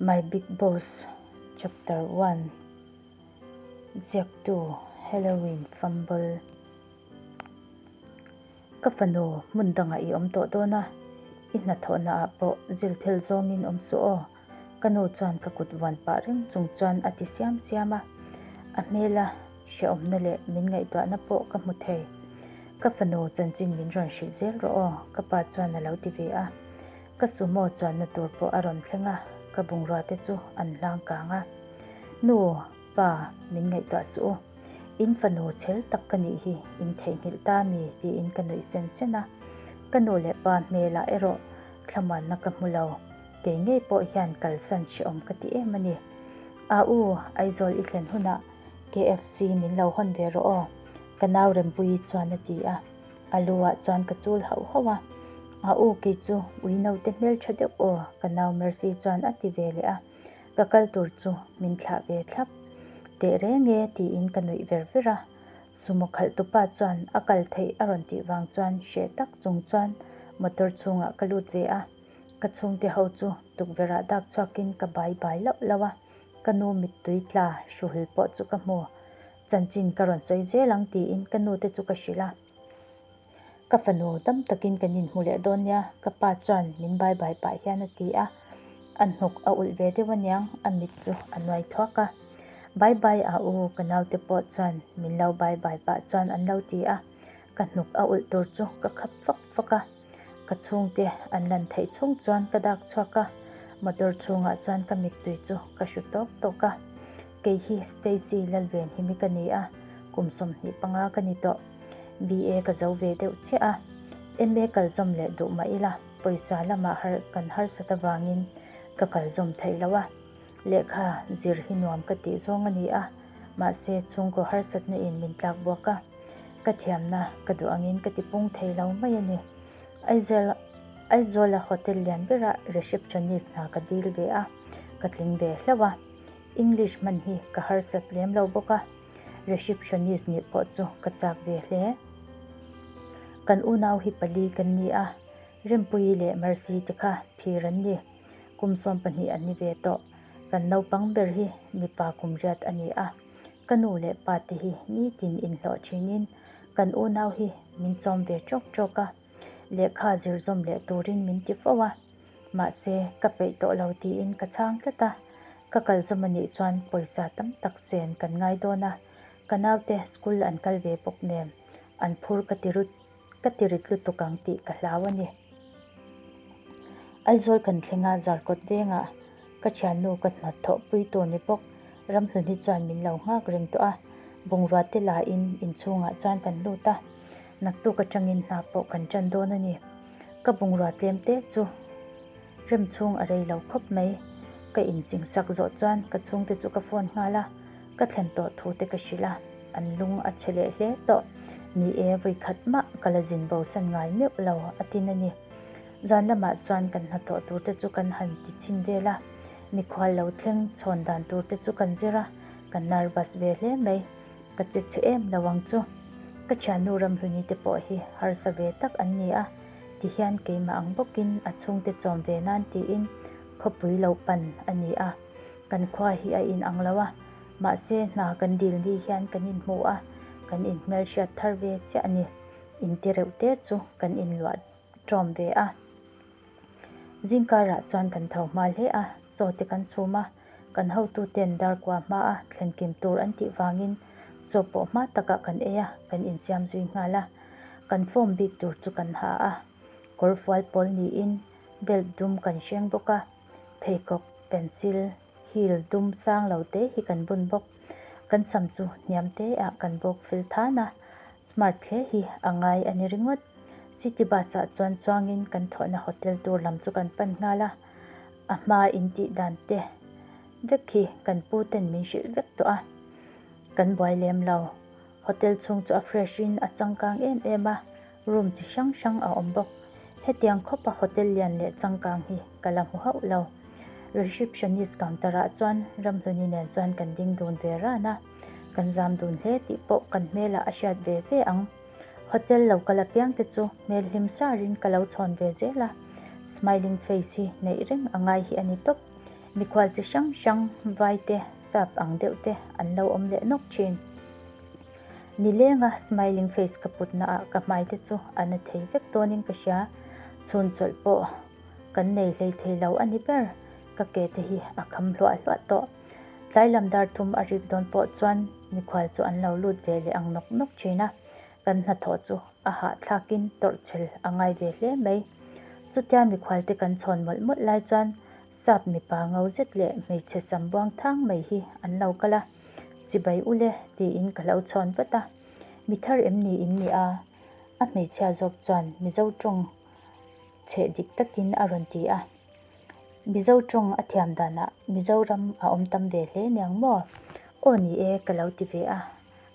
My Big Boss Chapter 1 Ziaktu Halloween Fumble Ka fanu hmun dangah i awm tawh dawn a, i hnathawhna ah pawh zil thil zawngin awm suh aw. Ka nu chuan ka kut vuan pah reng chung chuan a ti siam siam a, a hmela hrehawmna leh min ngaihtuahna pawh ka hmu thei. Ka fanu chanchin min rawn hrilh zel rawh aw, ka pa chuan a lo ti ve a. Ka sumo chuanna tur pawh a rawn thleng a, ka bungrua te chu an hlang kang a. Nu, pa, min ngaihtuah suh u. In fanu chhel tak ka nih hi in theihnghilh ta mi tiin ka nuih sen sen a. Ka nu leh pa hmelah erawh thlamuanna ka hmu lo. Kei ngei pawh hian kalsan hrehawm ka ti em a ni. A u, Aizawl i thlen hunah KFC min lo hawn ve rawh aw, ka nau Rempuii chuan a ti a. A lu ah chuan ka chul hauh hauh a. A u kei chu ui naute hmeltha deuh aw, ka nau Mercy chuan a ti ve leh a. Ka kal tur chu min thlah ve thlap. Teh reng e tiin ka nuih ver ver a. Sumo khalhtupa chuan a kal theih a rawn tih vang chuan hreh tak chung chuan motor chhungah ka lut ve a. Ka chhungte ho chu tukverhah dak chhuakin ka bai bai lauh lauh a, ka nu mittui tla hruhil pawh chu ka hmu. Chanchin ka rawn sawi zel ang tiin ka nu te chu ka hrilh a. Ka fanu dam takin kan inhmu leh dawn nia, ka pa chuan min bai bai pah hian a ti a. A hnuk a ulh ve deuh aniang, a mit chu a nuai thuak a. Bai bai a u, ka naute pawh chuan min lo bai bai pah chuan an lo ti a. Ka hnuk a ulh tur chu ka khap fak fak a. Ka chhungte an lan theih chhung chuan ka dak chhuak a, motor chhungah chuan ka mittui chu ka hru tawk tawk a. Kei hi Stacy Lalvenhimi ka ni a, kum 25 ka ni tawh. BA ka zo ve deuh chiah a, MA kal zawm leh duh mah ila pawisa lamah har kan harsat avangin ka kal zawm theih lo a. Lehkha zir hi nuam ka tih zawng a ni a, mahse chhungkaw harsatna in min tlak buak a. Ka thiamna ka duh angin ka ti pung thei lo mai a ni. Aizawl Aizawla hotel lian berah receptionist hna ka dil ve a, ka tling ve hlauh a. English hman hi ka harsat lem lo bawk a, receptionist nih pawh chu ka chak ve hle. Kan unau hi pali kan ni a, Rempuii leh Mercy te kha phir an ni. Kum 12 an ni ve tawh. Kan naupang ber hi mipa kum riat a ni a. Ka nu leh pa te hi nitin inhlawh thinin kan unau hi min chawm ve tawk tawk a, lehkha zir zawm leh turin min ti fo a, mahse ka peih tawh lo tiin ka chhang tlat a, ka kal zawm a nih chuan pawisa tam tak chen kan ngai dawn a, ka naute school an kal ve bawk nen an phur ka ti rut. Ka ti rit lutuk ang tih ka hlau a ni. Aizawl kan thleng a, Zarkawt vengah ka thiannu ka hnathawh pui tur ni bawk Ramhlun hi chuan min lo nghak reng tawh a, bungrua te la in inchhungah chuan kan lut a, naktuk atangin hna pawh kan tan dawn a ni. Ka bungrua tlem te chu rem chhung a rei lo khawp mai. Ka inching sak zawh chuan ka chhungte chu ka phone nghal a, ka thlen tawh thu te ka hrilh a. An lung a chhe leh hle tawh. Ni e, vawi khat mah ka la zin bo san ngai meuh lo a tin a ni. Zan lamah chuan kan hnathawh tur te chu kan han ti chhin vel a, mikhual lo thleng chhawn dan tur te chu kan zir a, kan nervous ve hle mai. Ka che chhe em lo ang chu. Ka thiannu Ramhluni te pawh hi harsa ve tak an ni a, tihian keimah ang bawkin a chhungte chawm ve nan tiin khawpui lo pan a ni a. Kan khua hi a inang lo a, mahse hna kan dil ni hian kan inhmu a, kan inhmelhriat thar ve chiah a ni. Inti reuh te chu kan inluah ṭawm ve a. Zingkarah chuan kan tho hma hle a, chaw te kan chhum a, kan hotuten darkua hmaa thlenkim tur an tih vangin chaw pawh hma takah kan ei a, kan insiam zui nghal a. Kan form bik tur chu kan ha a, kawr fual pawl niin belt dum kan hreng bawk a. Pheikhawk, pencil, heel dum sang lo te hi kan bun bawk. Kan sam chu hniam te ah kan bawk fel than a, smart hle hi a ngai a ni ringawt. City bus ah chuan chuangin kan thawhna hotel tur lam chu kan pan nghal a, a hma in tih dan te vek hi kan pu ten min hrilh vek tawh a, kan buai lem lo. Hotel chhung chu a fresh in a changkang em em a, room chi hrang hrang a awm bawk. Hetiang khawpa hotel lian leh changkang hi ka la hmu hauh lo. Receptionist counter ah chuan Ramhluni nen chuan kan ding dun ve ran a, kan zam dun hle tih pawh kan hmelah a hriat ve ve ang. Hotel lo kal apiang te chu hmel hlim sarin ka lo chhawn ve zel a, smiling face hi neih reng a ngai hi a ni tawp. Mikhual chi hrang hrang, vai te, sap ang deuh te an lo awm leh nawk thin. Nilenga smiling face ka putna ah ka hmai te chu a na thei vek dawnin ka hria. Chhun chawlh pawh kan nei hlei thei lo a ni ber, ka ke te hi a kham hluah hluah tawh. Tlai lam dar thum a rik dawn pawh chuan mikhual chu an lo lut ve leh ang nawk nawk thin a, kan hnathawh chu a hahthlakin tawrhchhel a ngai ve hle mai. Chutia mikhual te kan chhawn mawlh mawlh lai chuan sap mipa ngo zet leh hmeichhe sam buang thang mai hi an lo kal a, Chibai ule tiin ka lo chhawn vat a, Mi thar em ni in ni a? A hmeichhia zawk chuan Mizo tawng chheh dik takin a rawn ti a. Mizo tawng a thiam danah Mizoram a awm tam ve hle niang maw? Aw ni e ka lo ti ve a,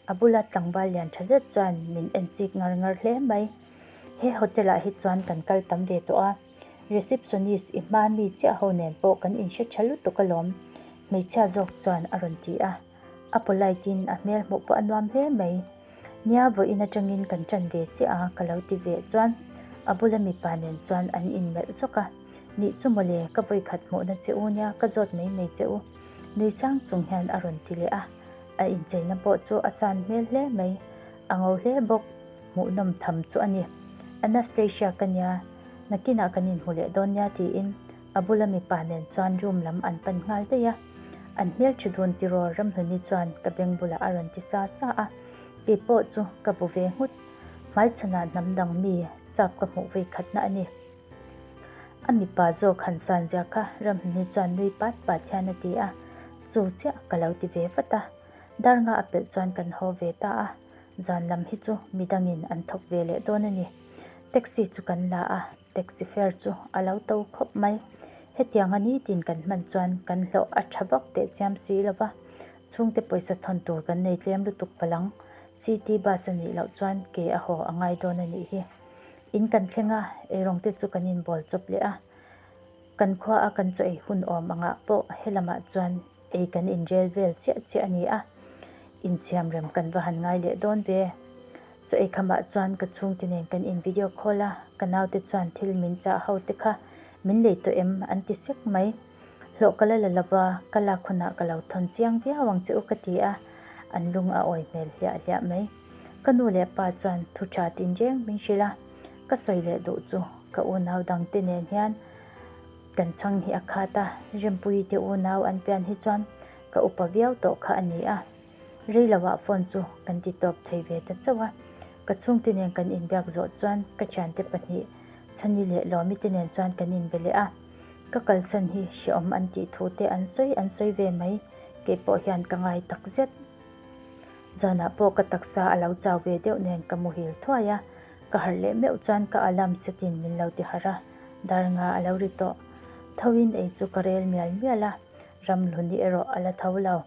a bula tlangval lian tha zet chuan min en chik ngar ngar hle mai. He hotel ah hi chuan kan kal tam ve tawh a, receptionist i hma mi chiah ho nen pawh kan inhre tha lutuk alawm, hmeichhia zawk chuan a rawn ti a. A polite in a hmel hmuh pawh a nuam hle mai. Nia vawiin atangin kan tan ve chiah a ka lo ti ve chuan a bula mipa nen chuan an inmelh zawk a, Nih chu mawle, ka vawikhat hmuhna che u nia ka zawt mai mai che u nui sang chung hian a rawn ti leh a, a incheina pawh chu a san hmel hle mai, a ngo hle bawk, hmuhnawm tham chu a ni. Anastasia ka nia, nakinah kan inhmu leh dawn nia tiin a bula mipa nen chuan room lam an pan nghal daih a, an hmeltha dun tiraw Ramhluni chuan ka beng bulah a rawn ti sa sa a, kei pawh chu ka bu ve nghut, hmaichhanah hnam dang mi sap ka hmuh vei khatna a ni. A mipa zawk han san zia kha Ramhluni chuan nui pat pat hian a ti a, chu chiah ka lo ti ve vat a, dar nga a pelh chuan kan haw ve ta a, zan lam hi chu midangin an thawk ve leh dawn a ni. Taxi chu kan la a. Taxi fare chu a lo to khawp mai. Hetianga nitin kan hman chuan kan hlawh a tha vak teh chiam si lo va, chhungte pawisa thawn tur kan nei tlem lutuk palang. City bus a nih loh chuan ke a haw a ngai dawn a nih hi. In kan thleng a, eirawng te chu kan inbawl chawp leh a. Kan khua a kan chaw ei hun awm angah pawh helamah chuan Ei kan inrel vel chiah chiah a ni a, insiam rem kan va han ngai leh dawn ve. Chaw ei khamah chuan ka chhungte nen kan in video call a, ka naute chuan thil min chah ho te kha min lei tawh em an ti sek mai. Hlawh ka la la lova, ka lak hunah ka lo thawn chiang viau ang che u ka ti a, an lung a awi hmel hliah hliah mai. Ka nu leh pa chuan thu tha tinreng min hrilh a, ka sawi leh duh chu ka unau dangte nen hian Kan chhang hi a khat a, Rempuii te unau an pian hi chuan ka upa viau tawh kha a ni a. Rei loah phone chu kan ti tawp thei ve ta chauh a. Ka chhungte nen kan inbiak zawh chuan ka thiante pahnih Chhani leh Lawmi te nen chuan kan inbe leh a. Ka kalsan hi hrehawm an tih thu te an sawi an sawi ve mai, keipawh hian ka ngai tak zet. Zanah pawh ka taksa a lo chau ve deuh nen ka muhil thuai a, ka harh leh meuh chuan ka alarm setin min lo ti harh a. Dar nga a lo ri tawh. Thoin ei chu ka rel mial mial a, Ramhluni erawh a la tho lo.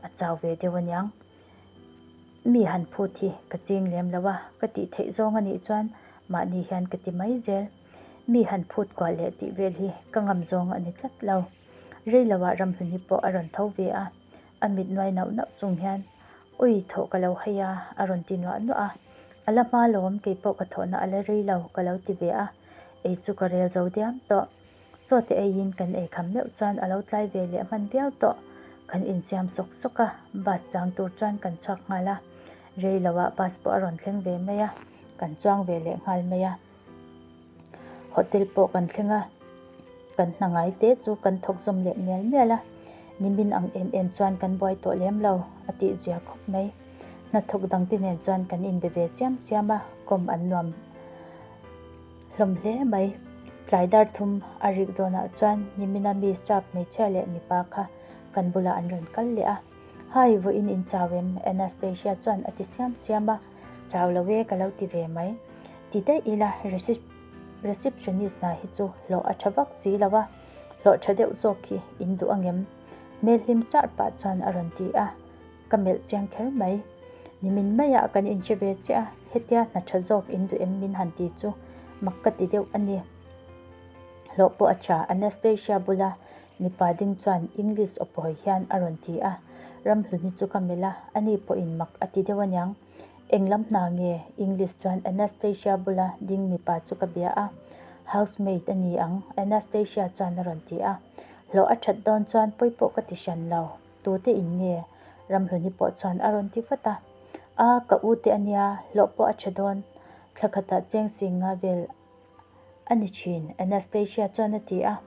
A chau ve deuh aniang. Mi han phut hi ka ching lem lo a, ka tih theih zawng a nih chuan mahni hian ka ti mai zel. Mi han phut kuah leh tih vel hi ka ngam zawng a ni tlat lo. Rei loah Ramhluni pawh a rawn tho ve a, a mit nuai nauh nauh chung hian, Ui, thawh ka lo hei a, a rawn ti nuah nuah a. A la hma lawm, keipawh ka thawhna a la rei lo, ka lo ti ve a. Ei chu ka rel zo diam tawh. Chaw te eiin kan ei kham meuh chuan a lo tlai ve leh hman viau tawh. Kan insiam sawk sawk a, bus chang tur chuan kan chhuak nghal a. Rei loah bus pawh a rawn thleng ve mai a, kan chuang ve leh nghal mai a. Hotel pawh kan thleng a, kan hna ngai te chu kan thawk zawm leh mial mial a. Nimin ang em em chuan kan buai tawh lem lo, a tih zia khawp mai. Hnathawk dangte nen chuan kan inbe ve siam siam a, kawm an nuam hlawm hle mai. Tlai dar thum a rik dawnah chuan nimina mi sap hmeichhia leh mipa kha kan bulah an rawn kal leh a. Hi, vawiin in chau em? Anastasia chuan a ti siam siam a, Chau lo e ka lo ti ve mai. Ti daih ila receptionist hna hi chu hlawh a tha vak si lo a, hlawh tha deuh zawk hi in duh angem? Hmel hlim sar pah chuan a rawn ti a. Ka melh chiang kher mai. Nimin maiah kan inhre ve chiah a, hetia hna tha zawk in duh em min han ti chu mak ka ti deuh a ni. Hlawh pawh a tha, Anastasia bula mipa ding chuan English aw pawi hian a rawn ti a. Ramhluni chu ka melh a, ani pawhin mak a ti deuh aniang. Eng lam hna nge? English chuan Anastasia bula ding mipa chu ka bia a. Housemaid a ni ang, Anastasia chuan a rawn ti a. Hlawh a that dawn chuan pawi pawh ka ti hran lo, tute in nge? Ramhluni pawh chuan a rawn ti vat a. A, ka u te a nia, hlawh pawh a tha dawn, thla khatah cheng sing nga vel a ni thin, Anastasia chuan a ti a.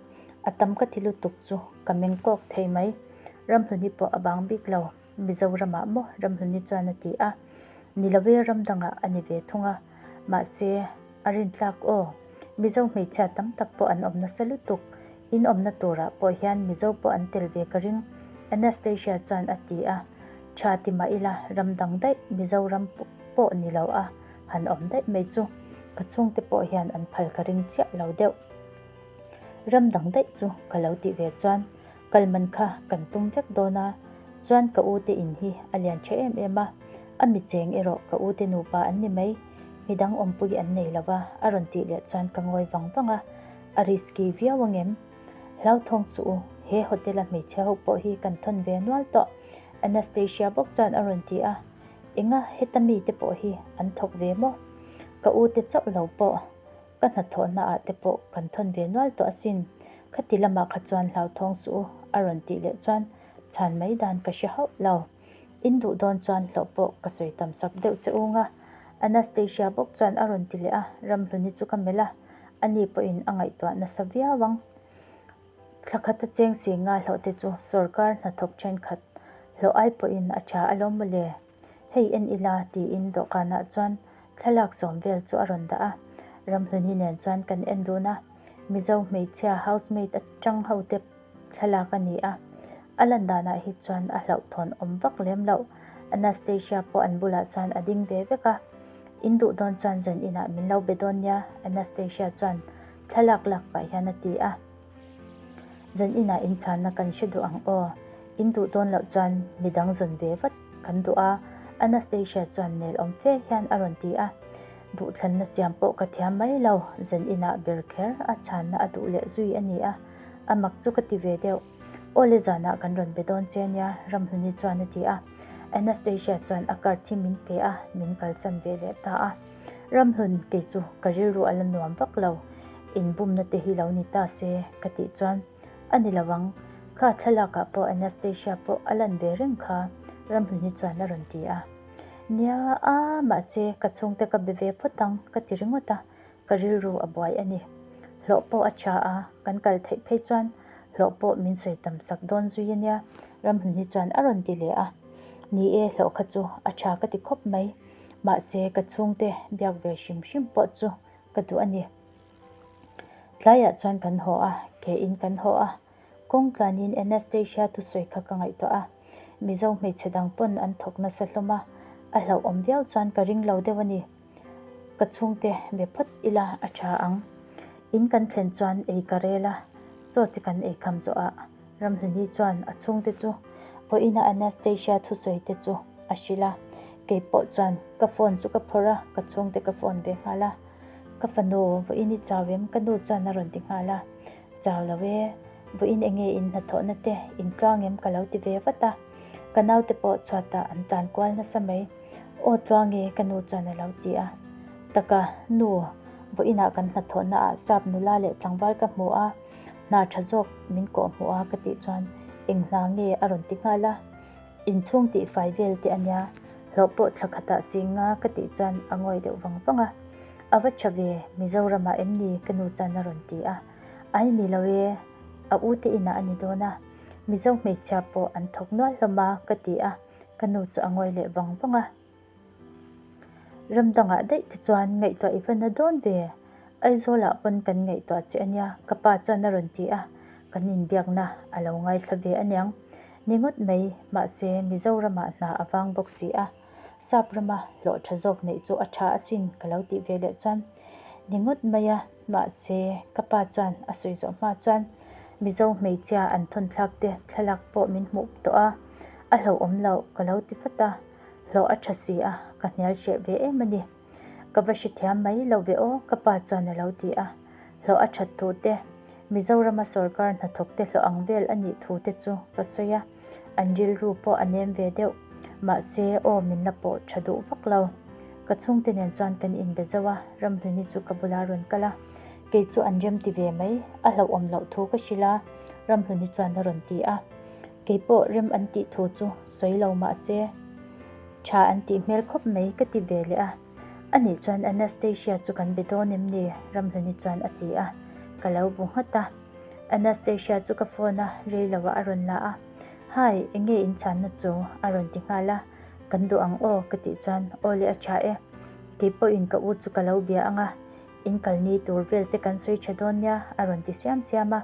A tam ka ti lutuk chu ka meng kawk thei mai. Ramhluni pawh a bang bik lo, Mizoramah maw? Ramhluni chuan a ti a. Ni lo e, ram dangah a ni ve thung a. Mahse, a rintlak aw. Mizo hmeichhia tam tak pawh an awm nasa lutuk. In awmna turah pawh hian Mizo pawh an tel ve ka ring, Anastasia chuan a ti a. Tha ti mah ila, ram dang daih, Mizoram pawh ni lo a han awm daih mai chu ka chhungte pawh hian an phal ka ring chiah lo deuh. Ram dang daih chu ka lo tih ve chuan kal man kha kan tum vek dawn a, chuan ka u te in hi a lian tha em em a, a mi cheng erawh ka u te nupa an ni mai, midang awmpui an nei lo va a rawn tih leh chuan ka ngawi vang vang a, a risky viau angem? Hlauthawng suh u, he hotel a hmeichhe ho pawh hi kan thawn ve nual tawh, Anastasia bawk chuan a rawn ti a, Enga heta mite pawh hi an thawk ve maw? Ka u te chauh lo pawh ka hnathawhna ah te pawh kan thawn ve nual tawh asin, khati lamah kha chuan hlauthawng suh u a rawn tih leh chuan chhan mai dan ka hre hauh lo. In duh dawn chuan hlawh pawh ka sawi tam sak deuh che ung a, Anastasia bawk chuan a rawn ti leh a, Ramhluni chu ka melh a, ani pawhin a ngaihtuah nasa viau ang. Thla khata cheng si nga hlawh te chu sorkar hnathawk thenkhat hlawh ai pawhin a tha alawm mawle. Hei en ila tiin dawhkanah chuan thlalak sawm vel chu a rawn dah a, Ramhluni nen chuan kan en dun a, Mizo hmeichhia housemaid atang ho te thlalak a ni a, a lan danah hi chuan a hlauhthawn awm vak lem loh. Anastasia pawh an bulah chuan a ding ve vek a, In duh dawn chuan zan inah min lo be dawn nia Anastasia chuan thlalak lak pah hian a ti a. Zan inah inchhanna kan hre duh ang aw, in duh dawn loh chuan midang zawn ve vat kan duh a Anastasia chuan nel awm fe hian a rawn ti a. Duhthlanna siam pawh ka thiam mai lo, zan inah ber kher a chhanna a duh leh zui a ni a, a mak chu ka ti ve deuh. Aw le zanah kan rawn be dawn che nia Ramhluni chuan a ti a. Anastasia chuan a card hi min pe a, min kalsan ve leh ta a. Ramhlun kei chu ka rilru a la nuam vak lo, inbumna te hi lo ni ta se ka tih chuan a ni lo ang, kha thlalakah pawh Anastasia pawh a lan ve reng kha Ramhluni chuan a rawn ti a. Nia a, mahse ka chhungte ka be ve phawt ang ka ti ringawt a, ka rilru a buai a ni. Hlawh pawh a tha a, kan kal theih phei chuan hlawh pawh min sawi tam sak dawn zui a nia, Ramhluni chuan a rawn ti leh a. Ni e, hlawh kha chu a tha ka ti khawp mai. Mahse, ka chhungte biak ve hrim hrim pawh chu ka duh a ni. Tlaiah chuan kan haw a, ke in kan haw a. Kawng tlanin Anastasia thusawi kha ka ngaihtuah a. Mizo hmeichhe dang pawn an thawk nasa hlawm a, a hlauhawm viau chuan ka ring lo deuh a ni. Ka chhungte be phawt ila a tha ang. In kan thlen chuan ei ka rel a, chaw te kan ei kham zawh ah Ramhluni chuan a chhungte chu vawiina Anastasia thusawi te chu a hrilh a, kei pawh chuan ka phone chu ka phawrh a, ka chhungte ka phone ve nghal a. Ka fanu vawiin i chau em? Ka nu chuan a rawn ti nghal a. Chau lo e, vawiin enge in hnathawhna te in tluang em ka lo ti ve vat a, ka naute pawh chhuatah an tlan kual nasa mai. Aw tluang e ka nu chuan a lo ti a. Taka, nu, vawiinah kan hnathawhna ah sap nula leh tlangval ka hmu a, hna tha zawk min kawh hmuh a ka tih chuan eng hna nge a rawn ti nghal a. Inchhung tih fai vel te a nia, hlawh pawh thla khatah sing nga ka tih chuan a ngawi deuh vang vang a. A va tha ve, Mizoramah em ni ka nu chuan a rawn ti a. Ai ni lo e, a u te inah a ni dawn a, Mizo hmeichhia pawh an thawk nual hlawm a ka ti a, ka nu chu a ngawi leh vang vang a. Ram dangah daih te chuan ngaihtuah i va na dawn ve, Aizawlah pawn kan ngaihtuah che a nia ka pa chuan a rawn ti a, kan inbiakna a lo ngaithla ve aniang. Ni ngawt mai, mahse Mizoramah hna a vang bawk si a, Sap rama hlawh tha zawk neih chu a tha asin ka lo tih ve leh chuan ni ngawt mai a, mahse ka pa chuan a sawi zawh hma chuan Mizo hmeichhia an thawn thlak te thlalak pawh min hmuh tawh a, a hlauhawm loh ka lo ti vat a, hlawh a tha si a, ka hnial hreh ve em a ni. Ka va hrethiam mai lo ve aw ka pa chuan a lo ti a, hlawh a that thu te, Mizorama sorkar hnathawk te hlawh ang vel a nih thu te chu ka sawi a, an rilru pawh a nem ve deuh. Mahse, aw min la pawh tha duh vak lo. Ka chhungte nen chuan kan inbe zauh a, Ramhluni chu ka bula rawn kal a, kei chu an rem ti ve mai, a hlauhawm loh thu ka hrilh a. Ramhluni chuan a rawn ti a. Keipawh rem an tih thu chu sawi lo mah se, tha an tih hmel khawp mai ka ti ve leh a. Anih chuan Anastasia chu kan be dawn em ni? Ramhluni chuan a ti a. Ka lo bu nghat a. Anastasia chu ka phone a, rei lo ah a rawn la a. Hi, eng nge in chhanna chu? a rawn ti nghal a. Kan duh ang aw ka tih chuan aw le a tha e. Kei pawhin ka u chu ka lo bia ang a, in kalni tur vel te kan sawi tha dawn nia a rawn ti siam siam a.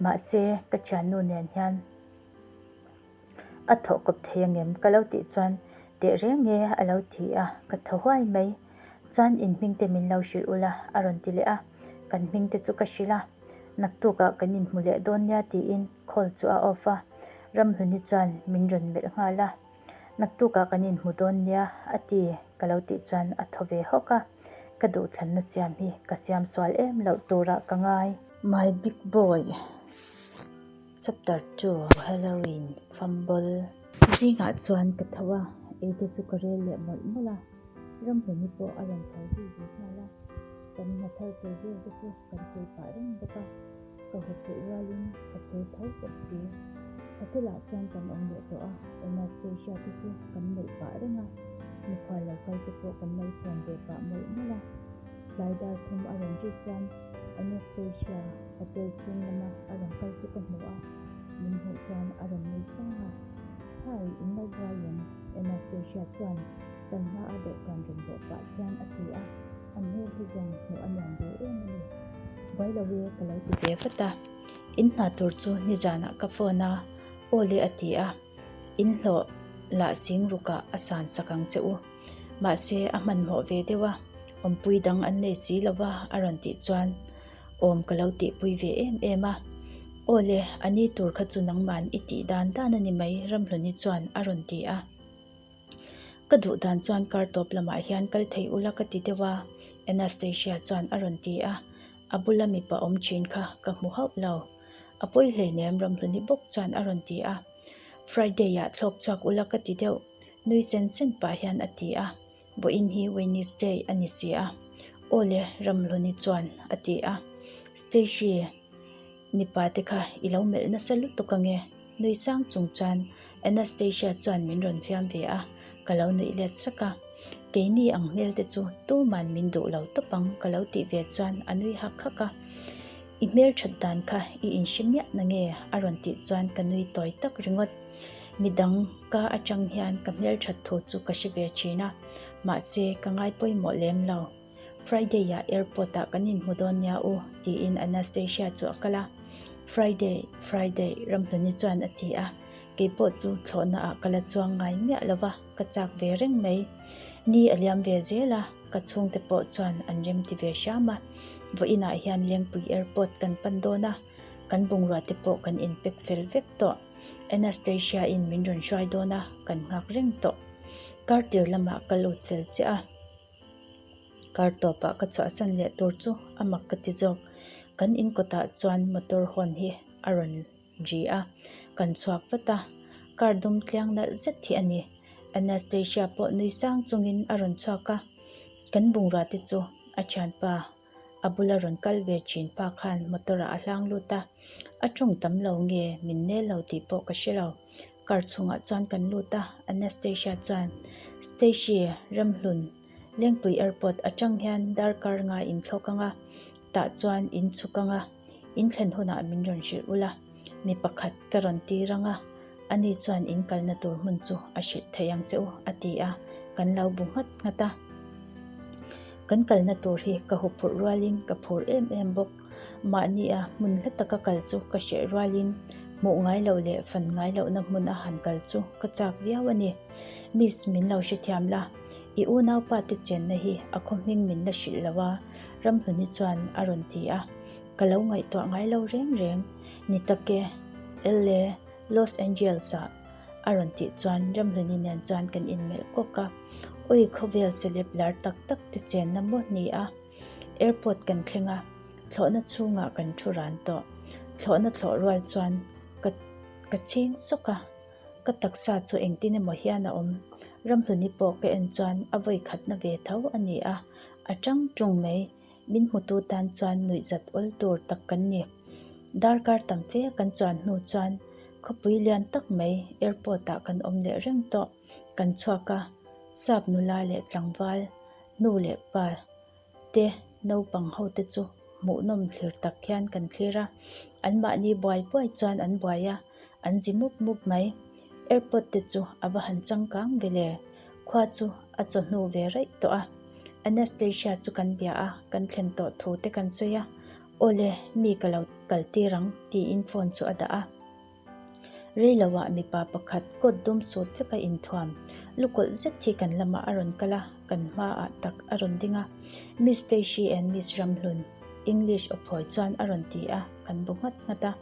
Mahse, ka thiannu nen hian a thawh kawp thei angem ka lo tih chuan teh reng nge a lo ti a, ka thaw huai mai. Chuan in hming te min lo hrilh ula a rawn ti leh a, kan hming te chu ka hrilh a, naktukah kan inhmu leh dawn nia tiin call chu a off a, Ramhluni chuan min rawn melh nghal a. Naktukah kan inhmu dawn nia a ti ka lo tih chuan a thaw ve hawk a, ka duhthlanna siam hi ka siam sual em loh turah ka ngai. My big boy chapter 2 Halloween fumble. Zingah chuan ka tho a, ei te chu ka rel leh mawlh mawlh a, Ramhluni pawh a rawn tho zui ve nghal a, kan hna thar tur vel te chu kan sawi pah reng bawk a. Ka haw theih rualin ka phur tho bawk si. Hotel ah chuan kan awm leh tawh a, Anastasia te chu kan melh pah reng a, mikhual lo kal te pawh kan lo chhawn ve pah mawlh mawlh a. Tlai dar thum a rawn rik chuan Anastasia hotel chhung lama a rawn kal chu ka hmu a, min hmuh chuan a rawn nui chiang a. Hi, in lo buai em? Anastasia chuan kan hma a dawhkan rawn bawh pah chuan a ti a, a hmel hi zawng hmuh a nuam ve em a ni. Buai lo e ka lo ti ve vat a, in hna tur chu nizanah ka phone a, aw le a ti a, in hlawh lah sing rukah a san sak ang che u, mahse a hmanhmawh ve deuh a, awmpui dang an nei si lo va a rawn tih chuan awm ka lo tihpui ve em em a, aw le a ni tur kha chu nangman i tih dan dan a ni mai Ramhluni chuan a rawn ti a. Ka duh dan chuan kar tawp lamah hian kal thei ula ka ti deuh a, Anastasia chuan a rawn ti a, a bula mipa awm thin kha ka hmu hauh lo. A pawi hleinem Ramhluni bawk chuan a rawn ti a, Friday ah thlawk chhuak ula ka ti deuh, nui sen sen pah hian a ti a, vawiin hi Wednesday a ni si a, aw le Ramhluni chuan a ti a, Stacy mipa te kha i lo melh nasa lutuk ange. Nui sang chung chuan Anastasia chuan min rawn fiam ve a, ka lo nuih let sak a. Keini ang hmel te chu tuman min duh lo tawp ang ka lo tih ve chuan a nui hak hak a. I hmel that dan kha i inhre miah na nge? a rawn tih chuan ka nui tawi tak ringawt. Midang ka atang hian ka hmel that thu chu ka hre ve thin a, mahse ka ngai pawimawh lem lo. Friday ah airport ah kan inhmu dawn nia u tiin Anastasia chu a kal a. Friday, Friday Ramhluni chuan a ti a, keipawh chu thlawhna ah ka la chuang ngai miah lo va, ka chak ve reng mai. Ni a liam ve zel a, ka chhungte pawh chuan an rem ti ve hram a. Vawiin ah hian Lengpui airport kan pan dawn a, kan bungrua te pawh kan inpek fel vek tawh. Anastasia in min rawn hruai dawn a, kan nghak reng tawh. Kar tir lamah ka lut fel chiah a. Kar tawpah ka chhuahsan leh tur chu a mak ka ti zawk. Kan in kawtah chuan motor hawn hi a rawn ri a, kan chhuak vat a. Car dum tliang nalh zet hi a ni. Anastasia pawh nui sang chungin a rawn chhuak a, kan bungrua te chu a thianpa a bula rawn kal ve thin pa khan motor ah a hlang lut a. A tawng tam lo nge min nel lo tih pawh ka hre lo. Car chhungah chuan kan lut a, Anastasia chuan, Stacy, Ramhlun, Lengpui Airport atang hian darkar nga in thlawk ang a, tah chuan in chhuk ang a, in thlen hunah min rawn hrilh ula, mi pakhat ka rawn tir ang a, ani chuan in kalna tur hmun chu a hrilh thei ang che u, a ti a, kan lo bu nghat nghat a. Kan kalna tur hi ka huphurh rualin ka phur em em bawk. Mahnia hmun hla taka kal chu ka hreh rualin hmuh ngai loh leh fan ngai lohna hmun a han kal chu ka chak viau a ni. Miss min lo hrethiam la, i unaupa te chenna hi a khaw hming min la hrilh lo a, Ramhluni chuan a rawn ti a. Ka lo ngaihtuah ngai lo reng reng. Ni tak e, LA, Los Angeles ah a rawn tih chuan Ramhluni nen chuan kan inmelh kawk a. Ui khawvel celeb lar tak tak te chenna maw ni a. Airport kan thleng a, thlawhna chhungah kan thu ran tawh. Thlawhna thlawh rual chuan ka ka chhing sawk a, ka taksa chu engtin emaw hian a awm. Ramhluni pawh ka en chuan a vawi khatna ve tho a ni a, a tang tung mai. Min hmutu tan chuan nuihzat awl tur tak kan ni. Darkar tam fe kan chuan hnu chuan khawpui lian tak mai airport ah kan awm leh reng tawh. Kan chhuak a, sap nula leh tlangval nu leh pa te naupang ho te chu hmuhnawm thlir tak hian kan thlir a, anmahni buai buai chuan an buai a, an zi mup mup mai. Airport te chu a va han changkang ve le, khua chu a chawhnu ve raih tawh a. Anastasia chu kan bia a, kan thlen tawh thu te kan sawi a, Awle, mi ka lo kal tir ang tiin phone chu a dah a. Rei loah mipa pakhat coat dum sut veka inthuam lukawlh zet hi kan lamah a rawn kal a, kan hmaah tak a rawn ding a. Miss Stacy and Miss Ramhlun, English aw phawi chuan a rawn ti a, kan bu nghat nghat a.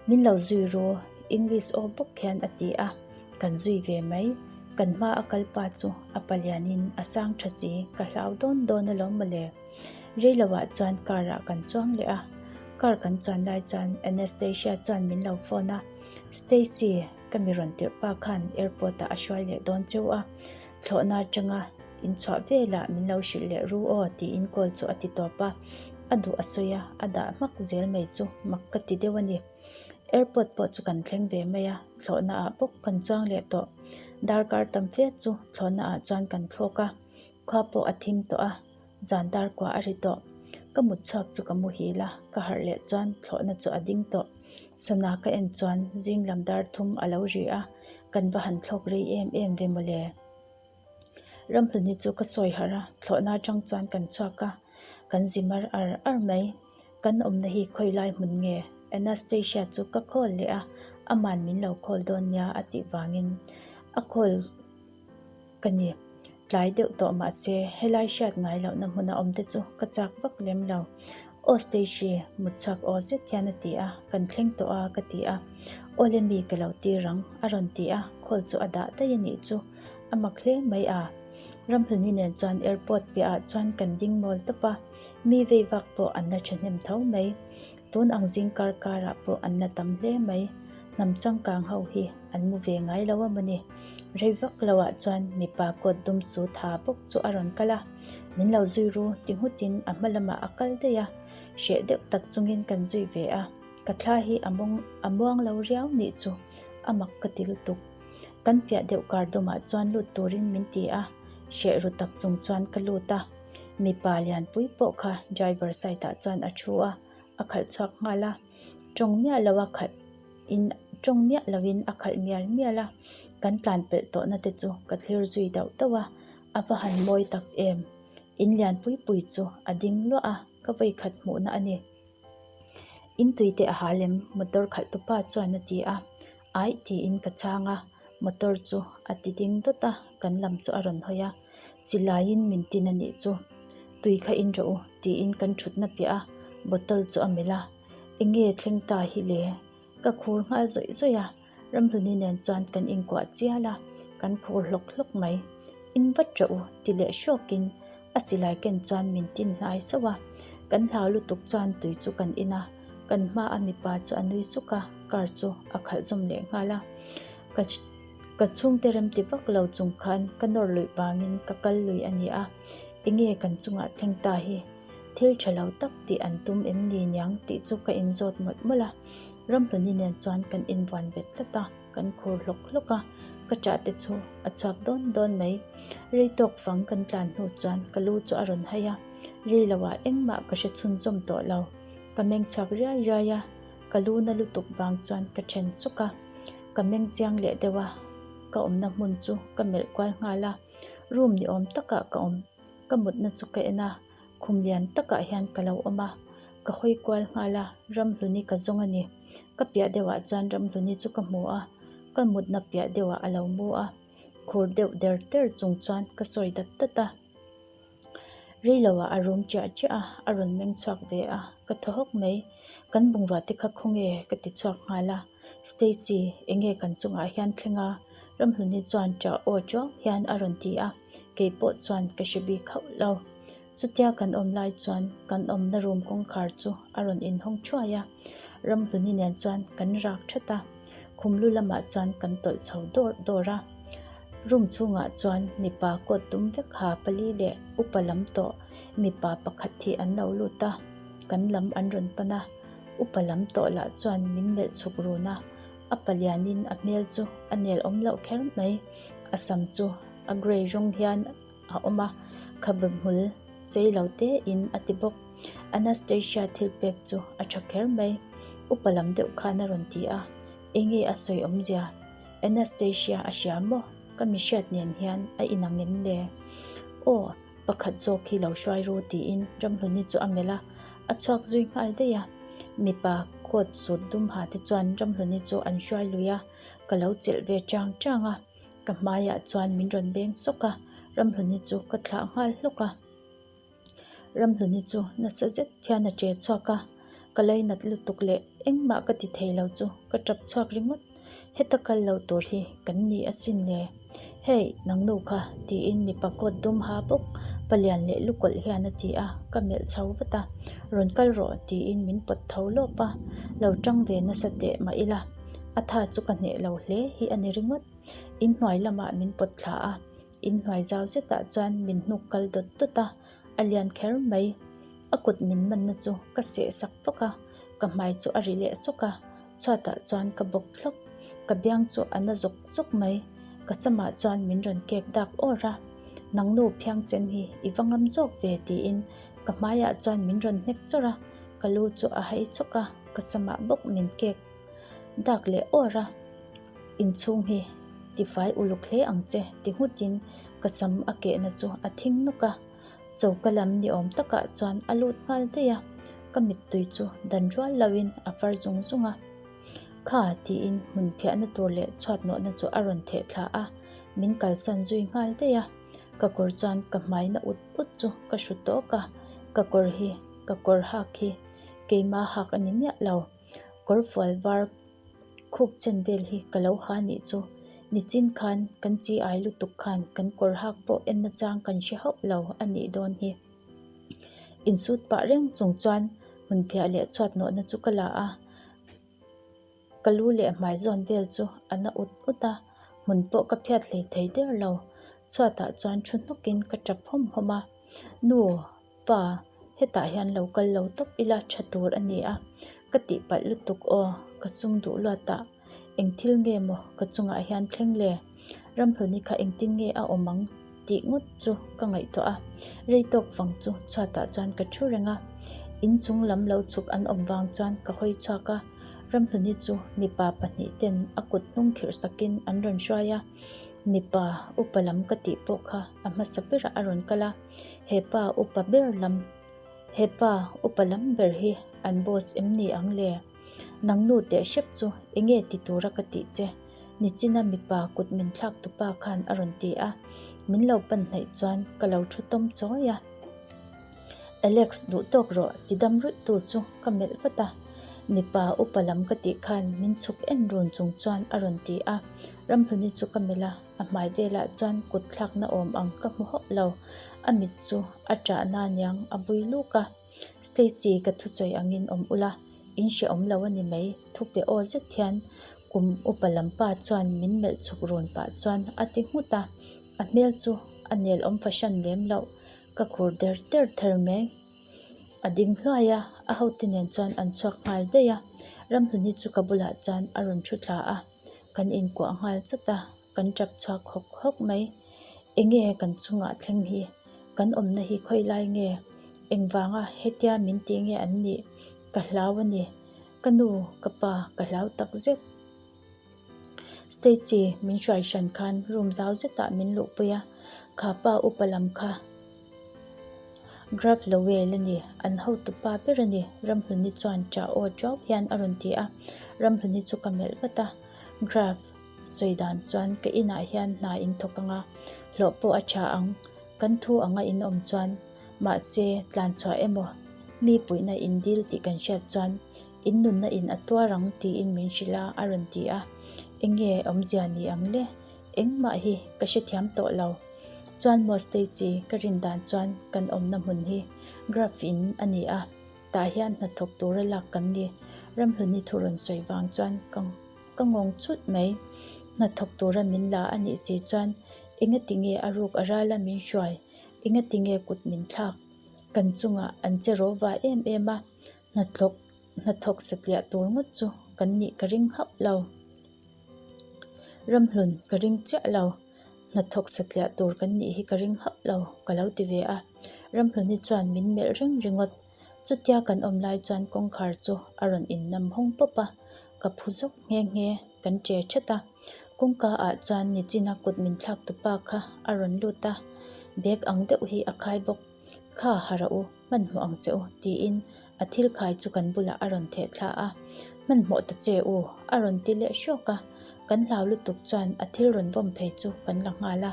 Min lo zui ru, English aw bawk hian a ti a, kan zui ve mai. Kan hma a kal pa chu a palianin a sang tha si, ka hlau dawn dawn alawm mawle. Rei loah chuan car ah kan chuang leh a, car kan chuan lai chuan Anastasia chuan min lo phone a, Stacy, ka mi rawn tirh pa khan airport ah a hruai leh dawn cheu a, thlawhna atanga in chhuah velah min lo hrilh leh ru aw tiin call chu a ti tawp a, a duh a sawi a, a dah hmak zel mai chu mak ka ti deuh a ni. Airport pawh chu kan thleng ve mai a, thlawhna ah bawk kan chuang leh tawh. Darkar tam fe chu thlawhna ah chuan kan thlawk a, khua pawh a thim tawh a. Zan dar kua a ri tawh. Ka mut chhuak chu ka muhil a, ka harh leh chuan thlawhna chu a ding tawh. Sana ka en chuan zing lam dar thum a lo ri a, kan va han thlawk rei em em ve mawle. Ramhluni chu ka sawi harh a, thlawhna atang chuan kan chhuak a, kan zi mar ar ar mai. Kan awmna hi khawi lai hmun nge? Anastasia chu ka call leh a, aman min lo call dawn nia a tih vangin a call ka ni. Tlai deuh tawh mahse helai hriat ngai lohna hmuna awm te chu ka chak vak lem lo. Aw Stacy, mut chhuak aw zet hian a ti a, kan thleng tawh a ka ti a. Awle mi ka lo tir ang a rawn ti a, call chu a dah daih a nih chu. A mak hle mai a. Ramhluni nen chuan airport piahah chuan kan ding mawl tawp a, mi vei vak pawh an la thahnem tho mai. Tun ang zing kar karah pawh an la tam hle mai. Hnam changkang ho hi an mu ve ngai lo a mawni. Rei vak lo ah chuan mipa coat dum su tha bawk chu a rawn kal a, min lo zui ru ti nghutin a hma lamah a kal daih a, hreh deuh tak chungin kan zui ve a, ka thla hi a mawng a muang lo riau nih chu a mak ka ti lutuk. Kan piah deuh kar dumah chuan lut turin min ti a, hreh ru tak chung chuan ka lut a, mipa lianpui pawh kha driver side ah chuan a thu a, a khalh chhuak nghal a, tawng miah lo a khalh in tawng miah lo in a khalh mial mial a, kan tlan pelh tawh na te chu ka thlir zui dauh dauh a, a va han mawi tak em. In lian pui pui chu a ding luah a, ka vawi khat hmuh na a ni. In tui te a hal em? Motor khalh tu pa chuan a ti a, aih tiin ka chhang a, motor chu a ti ding dawt a, kan lam chu a rawn hawi a, silai in min tin a nih chu, tui kha in rawh u tiin kan thutna piah a, bottle chu a melh a, enge thleng ta hi le? Ka khur nghal zawih zawih a, Ramhluni nen chuan kan inkuah chial a, kan khur hlawk hlawk mai. In vat rawh u ti leh hrawkin a silai ken chuan min tin hnai sauh a, kan hlau lutuk chuan tui chu kan in a, kan hma a mipa chu a nui suk a, car chu a khalh zawm leh nghal a. Ka ka chhungte remti vak lo chung khan ka nawr luih vangin ka kal lui a ni a, enge kan chungah thleng ta hi? Thil tha lo tak tih an tum em ni niang tih chu ka inzawt mawlh mawlh a. Ramhluni nen chuan kan invuan bet tlat a, kan khur hlawk hlawk a, ka ṭah te chu a chhuak dawn dawn mai. Rei tawk fang kan tlan hnu chuan ka lu chu a rawn hai a, rei loah engmah ka hre chhunzawm tawh lo. Ka meng chhuak riai riai a, ka lu na lutuk vang chuan ka then suk a. Ka meng chiang leh deuh a, ka awmna hmun chu ka melh kual nghal a, room ni awm takah ka awm. Ka mutna chu ka en a, khum lian takah hian ka lo awm a, ka hawi kual nghal a, Ramhluni ka zawng a ni. Ka piah deuhah chuan Ramhluni chu ka hmu a, ka mutna piah deuhah a lo mu a, khur deuh der der chung chuan ka sawi dat dat a. Rei loah a rum chiah chiah a, a rawn meng chhuak ve a, ka thaw hawk mai. Kan bungrua te kha khawnge ka ti chhuak nghal a, Stacy, enge kan chungah hian thleng a? Ramhluni chuan ṭah aw ṭuau hian a rawn ti a. Kei pawh chuan ka hre bik hauh lo. Chutia kan awm lai chuan kan awmna room kawngkhar chu a rawn inhawng thuai a, Ramhluni nen chuan kan rak that a, khum lu lamah chuan kan tawlh chho dawr dawr a. Room chhungah chuan mipa coat dum vek ha pali leh upa lam tawh mipa pakhat hi an lo lut a, kan lam an rawn pan a. Upa lam tawh lah chuan min melh chhuk run a, a palianin a hmel chu a nel awm loh kher mai. A sam chu a grey rawng hian a awm a, khabe hmul sei lo te in a ti bawk. Anastasia thil pek chu a tha kher mai, upa lam deuh khan a rawn ti a, enge a sawi awmzia? Anastasia a hria maw? Ka mi hriat nen hian a inang em le? Aw, pakhat zawk hi lo hruai ru tiin Ramhluni chu a melh a, a chhuak zui nghal daih a. Mipa coat suit dum ha te chuan Ramhluni chu an hruai lui a, ka lo chelh ve chang chang a. Ka hmaiah chuan min rawn beng sawk a, Ramhluni chu ka thlah nghal hlawk a. Ramhluni chu nasa zet hian a che chhuak a, ka lainat lutuk leh engmah ka ti thei lo chu ka tap chhuak ringawt. Heta kal lo tur hi kan ni asin le. Hey, nangnu kha tiin mipa coat dum ha bawk palian leh lukawlh hian a ti a, ka melh chho vat a. Rawn kal rawh tiin min pawt tho lawp a, lo tang ve nasa teh mah ila a tha chu ka hneh lo hle hi a ni ringawt. Inhnuai lamah min pawt thla a. Inhnuai zau zetah chuan min hnuk kal dawt dawt a, a lian kher mai. A kut min manna chu ka seh sak vak a, ka hmai chu a ri leh sawk a, chhuatah chuan ka bawk thlawk. Ka biang chu a na zawk zawk mai. Ka samah chuan min rawn kek dak awr a, Nangnu phiangsen hi i va ngam zawk ve tiin ka hmaiah chuan min rawn hnek chawrh a, ka lu chu a hai chawk a, ka samah bawk min kek dak leh awr a. Inchhung hi tifai uluk hle ang che ti nghutin ka sam a kehna chu a thing nawk a, choka lam ni awm takah chuan a lut nghal daih a, ka mittui chu dan rual loin a far zung zung a. Kha tiin hmun phiahna tur leh chhuat nawhna chu a rawn theh thla a, min kalsan zui nghal daih a, ka kawr chuan ka hmaina ut ut chu ka hru tawk a, ka kawr hi ka kawr hak hi keimah hak a ni miah lo, kawrfual var Khup chen vel hi ka lo ha nih chu. Nichin khan kan chi ai lutuk khan kan kawr hak pawh en nachang kan hre hauh lo a nih dawn hi. Insut pah reng chung chuan hmun phiah leh chhuat nawhna chu ka la a, ka lu leh hmai zawn vel chu a na ut ut a, hmun pawh ka phiat hlei thei der lo. Chhuatah chuan thu hnawkin ka tap hawm hawm a, Nu, Pa, hetah hian lo kal lo tawp ila tha tur a ni a, ka tihpalh lutuk aw, ka sum duh luat a, eng thil nge maw ka chungah hian thleng le? Ramhluni kha engtin nge a awm ang tih ngawt chu ka ngaihtuah a, rei tawk vang chu chhuatah chuan ka thu reng a, inchung lam lo chhuk an awm vang chuan ka hawi chhuak a, Ramhluni chu mipa pahnihten a kut hnung khirh sakin an rawn hruai a, mipa upa lam ka tih pawh kha a hmasa berah a rawn kal a. He pa upa ber lam He pa upa lam ber hi an boss em ni ang le? Nang nu teh hrep chu enge ti tura ka tih che? Nichina mipa kut min thlak tupa khan a rawn ti a, min lo pan hnaih chuan ka lo thu tawm chawi a. Alex duh tawk rawh ti dam ruih tu chu ka melh vat a, mipa upa lam ka tih khan min chhuk en run chung chuan a rawn ti a, Ramhluni chu ka melh a. A hmai velah chuan kut thlakna awm ang ka hmu hauh lo. A mit chu a ṭahna aniang a bui luk a. Stacy ka thusawi angin awm ula, in hrehawm lo a ni mai, thupe aw zet hian kum upa lam pa chuan min melh chhuk run pah chuan a ti nghut a. A hmel chu a nel awm fahran lem loh, ka khur der der ther mai. A ding hluai a, a hote nen chuan an chhuak nghal daih a. Ramhluni chu ka bulah chuan a rawn thu thla a. Kan inkuah nghal chawt a, kan tap chhuak hawk hawk mai. Enge kan chungah thleng hi? Kan awmna hi khawi lai nge? Engvanga hetia min tih nge an nih? Ka hlau a ni. Ka nu, ka pa, ka hlau tak zet. Stacy min hruai hran khan room zau zetah min luhpui a, kha pa upa lam kha Grav Lowell a ni, an hotupa ber a ni, Ramhluni chuan ṭah aw ṭuau hian a rawn ti a, Ramhluni chu ka melh vat a, Grav sawi dan chuan ka inah hian hna in thawk ang a, hlawh pawh a ṭha ang, kan thu anga in awm chuan, mahse tlanchhuah emaw mi puihna in dil tih kan hriat chuan in nunna in a tuar ang tiin min hrilh a a rawn ti a, enge awmzia ni ang le, engmah hi ka hrethiam tawh lo. Chuan maw Stacy, ka rin dan chuan kan awmna hmun hi Gruff in a ni a, tah hian hnathawk tura lak kan ni. Ramhluni thu rawn sawi vang chuan ka ka ngawng chut mai. Hnathawk tura min la a nih si chuan engati nge a ruk a rala min hruai, engati nge kut min thlak? Kan chungah an che rawva em em a, hnathawk. Hnathawk satliah tur ngawt chu kan nih ka ring hauh lo. Ramhlun ka ring chiah lo. Hnathawk satliah tur kan nih hi ka ring hauh lo ka lo ti ve a. Ramhluni chuan min melh reng ringawt. Chutia kan awm lai chuan kawngkhar chu a rawn innam hawng pawp a, ka phu zawk nghe nghe kan che that a. Kawngka ah chuan nichina kut min thlak tu pa kha a rawn lut a, bag ang deuh hi a khai bawk. Kha harh a u, hmanhmawh ang che u tiin a thil khai chu kan bulah a rawn theh thla a, Hmanhmawh ta che u a rawn ti leh hrawk a, kan hlau lutuk chuan a thil rawn vawm phei chu kan la nghal a.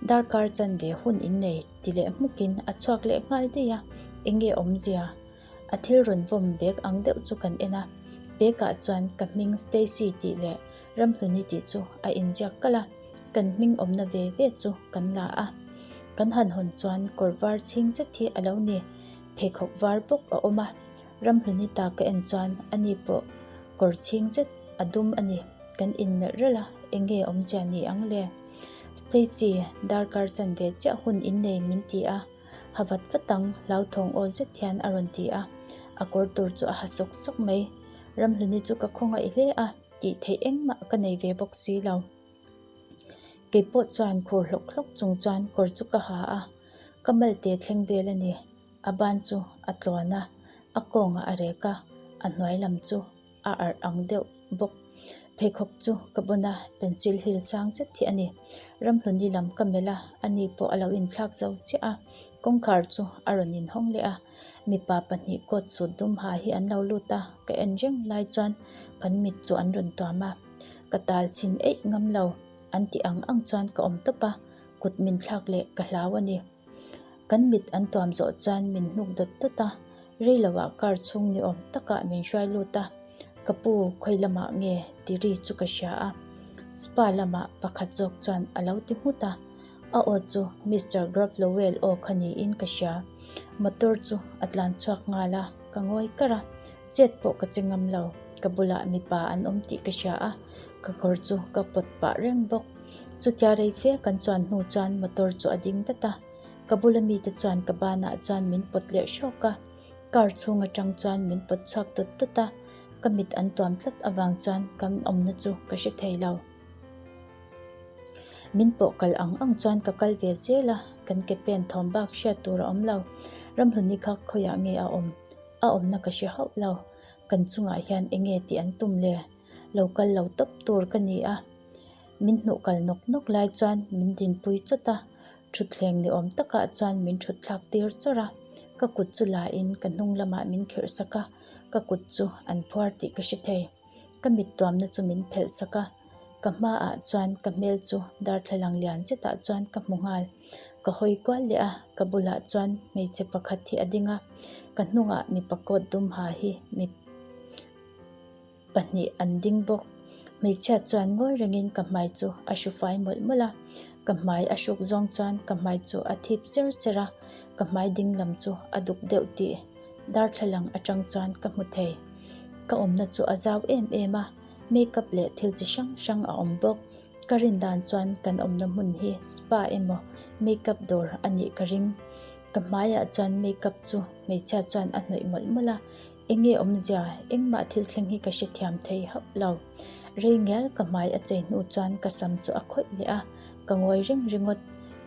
Darkar chanve hun innei ti leh hmukin a chhuak leh nghal daih a, enge awmzia? A thil rawn vawm bag ang deuh chu kan en a, bag ah chuan ka hming Stacy tih leh Ramhluni tih chu a inziak kalh a, kan hming awmna ve ve chu kan la a. Kan han hawn chuan kawr var chhing zet hi a lo ni, pheikhawk var bawk a awm a, Ramhluni ta ka en chuan ani pawh kawr chhing zet a dum a ni, kan inmelh ralh a, enge awmzia ni ang le? Stacy, darkar chanve chiah hun innei min ti a. Ha vat vat ang, hlauthawng aw zet hian a rawn ti a, a kawr tur chu a ha sawk sawk mai. Ramhluni chu ka khawngaih hle a, tih theih engmah ka nei ve bawk si lo. Kei pawh chuan khur hlawk hlawk chung chuan kawr chu ka ha a, ka malte thleng vel a ni. A ban chu a tlawn a, a kawngah a rek a, a hnuai lam chu a arh ang deuh bawk. Pheikhawk chu ka bun a, pencil heel sang zet hi a ni. Ramhluni lam ka melh a, ani pawh a lo inthlak zo chiah a. Kawngkhar chu a rawn inhawng leh a, mipa pahnih coat suit dum ha hi an lo lut a, ka en reng lai chuan kan mit chu an rawn tuam a. Ka tal chhin eih ngam lo, an tih ang ang chuan ka awm tawp a, kut min thlak leh ka hlau a ni. Kan mit an tuam zawh chuan min hnuk dawt dawt a, rei loah car chhung ni awm takah min hruai lut a, ka pu khawi lamah nge ti ri chu ka hria a, spa lamah pakhat zawk chuan a lo ti nghut a, a aw chu Mister Grufflowell aw kha niin ka hria, motor chu a tlan chhuak nghal a, ka ngawi kar a, chet pawh ka che ngam lo, ka bulah mipa an awm tih ka hria a, ka kawr chu ka pawt pah reng bawk. Chutia rei fe kan chuan hnu chuan motor chu a ding dat a, ka bula mite chuan ka banah chuan min pawt leh hrawk a, car chhung atang chuan min pawt chhuak dawt dawt a, ka mit an tuam tlat avang chuan kan awmna chu ka hre thei lo. Min pawh kal ang ang chuan ka kal ve zel a, kan ke pen thawm bak hriat tur a awm lo. Ramhluni kha khawiah nge a awm? A awmna ka hre hauh lo. Kan chungah hian enge tih an tum le? Lo kal lo tawp tur ka ni a. Min hnuh kal nawk nawk lai chuan min dinpui chawt a, thutthleng ni awm takah chuan min thut thlak tir chawrh a, ka kut chu la in ka hnung lamah min khirh sak a, ka kut chu an phuar tih ka hre thei. Ka mit tuamna chu min phelh sak a, ka hmaah chuan ka hmel chu darthlalang lian zetah chuan ka hmu nghal. Ka hawi kual leh a, ka bulah chuan hmeichhe pakhat hi a ding a, ka hnungah mipa coat dum ha hi mi. pahnih an ding bawk. Hmeichhia chuan ngawi rengin ka hmai chu a hru fai mawlh mawlh a, ka hmai a hruk zawng chuan ka hmai chu a thip cher cher a, ka hmai ding lam chu a duk deuh tih darthlalang atang chuan ka hmu thei. Ka awmna chu a zau em em a, makeup leh thil chi hrang hrang a awm bawk. Ka rin dan chuan kan awmna hmun hi spa emaw makeup dawr a nih ka ring. Ka hmaiah chuan makeup chu hmeichhia chuan a hnawih mawlh mawlh a, Enge awmzia, engmah thil thleng hi ka hrethiam thei hauh lo. Rei ngial ka hmai a chei hnu chuan ka sam chu a khawih leh a, ka ngawi reng ringawt.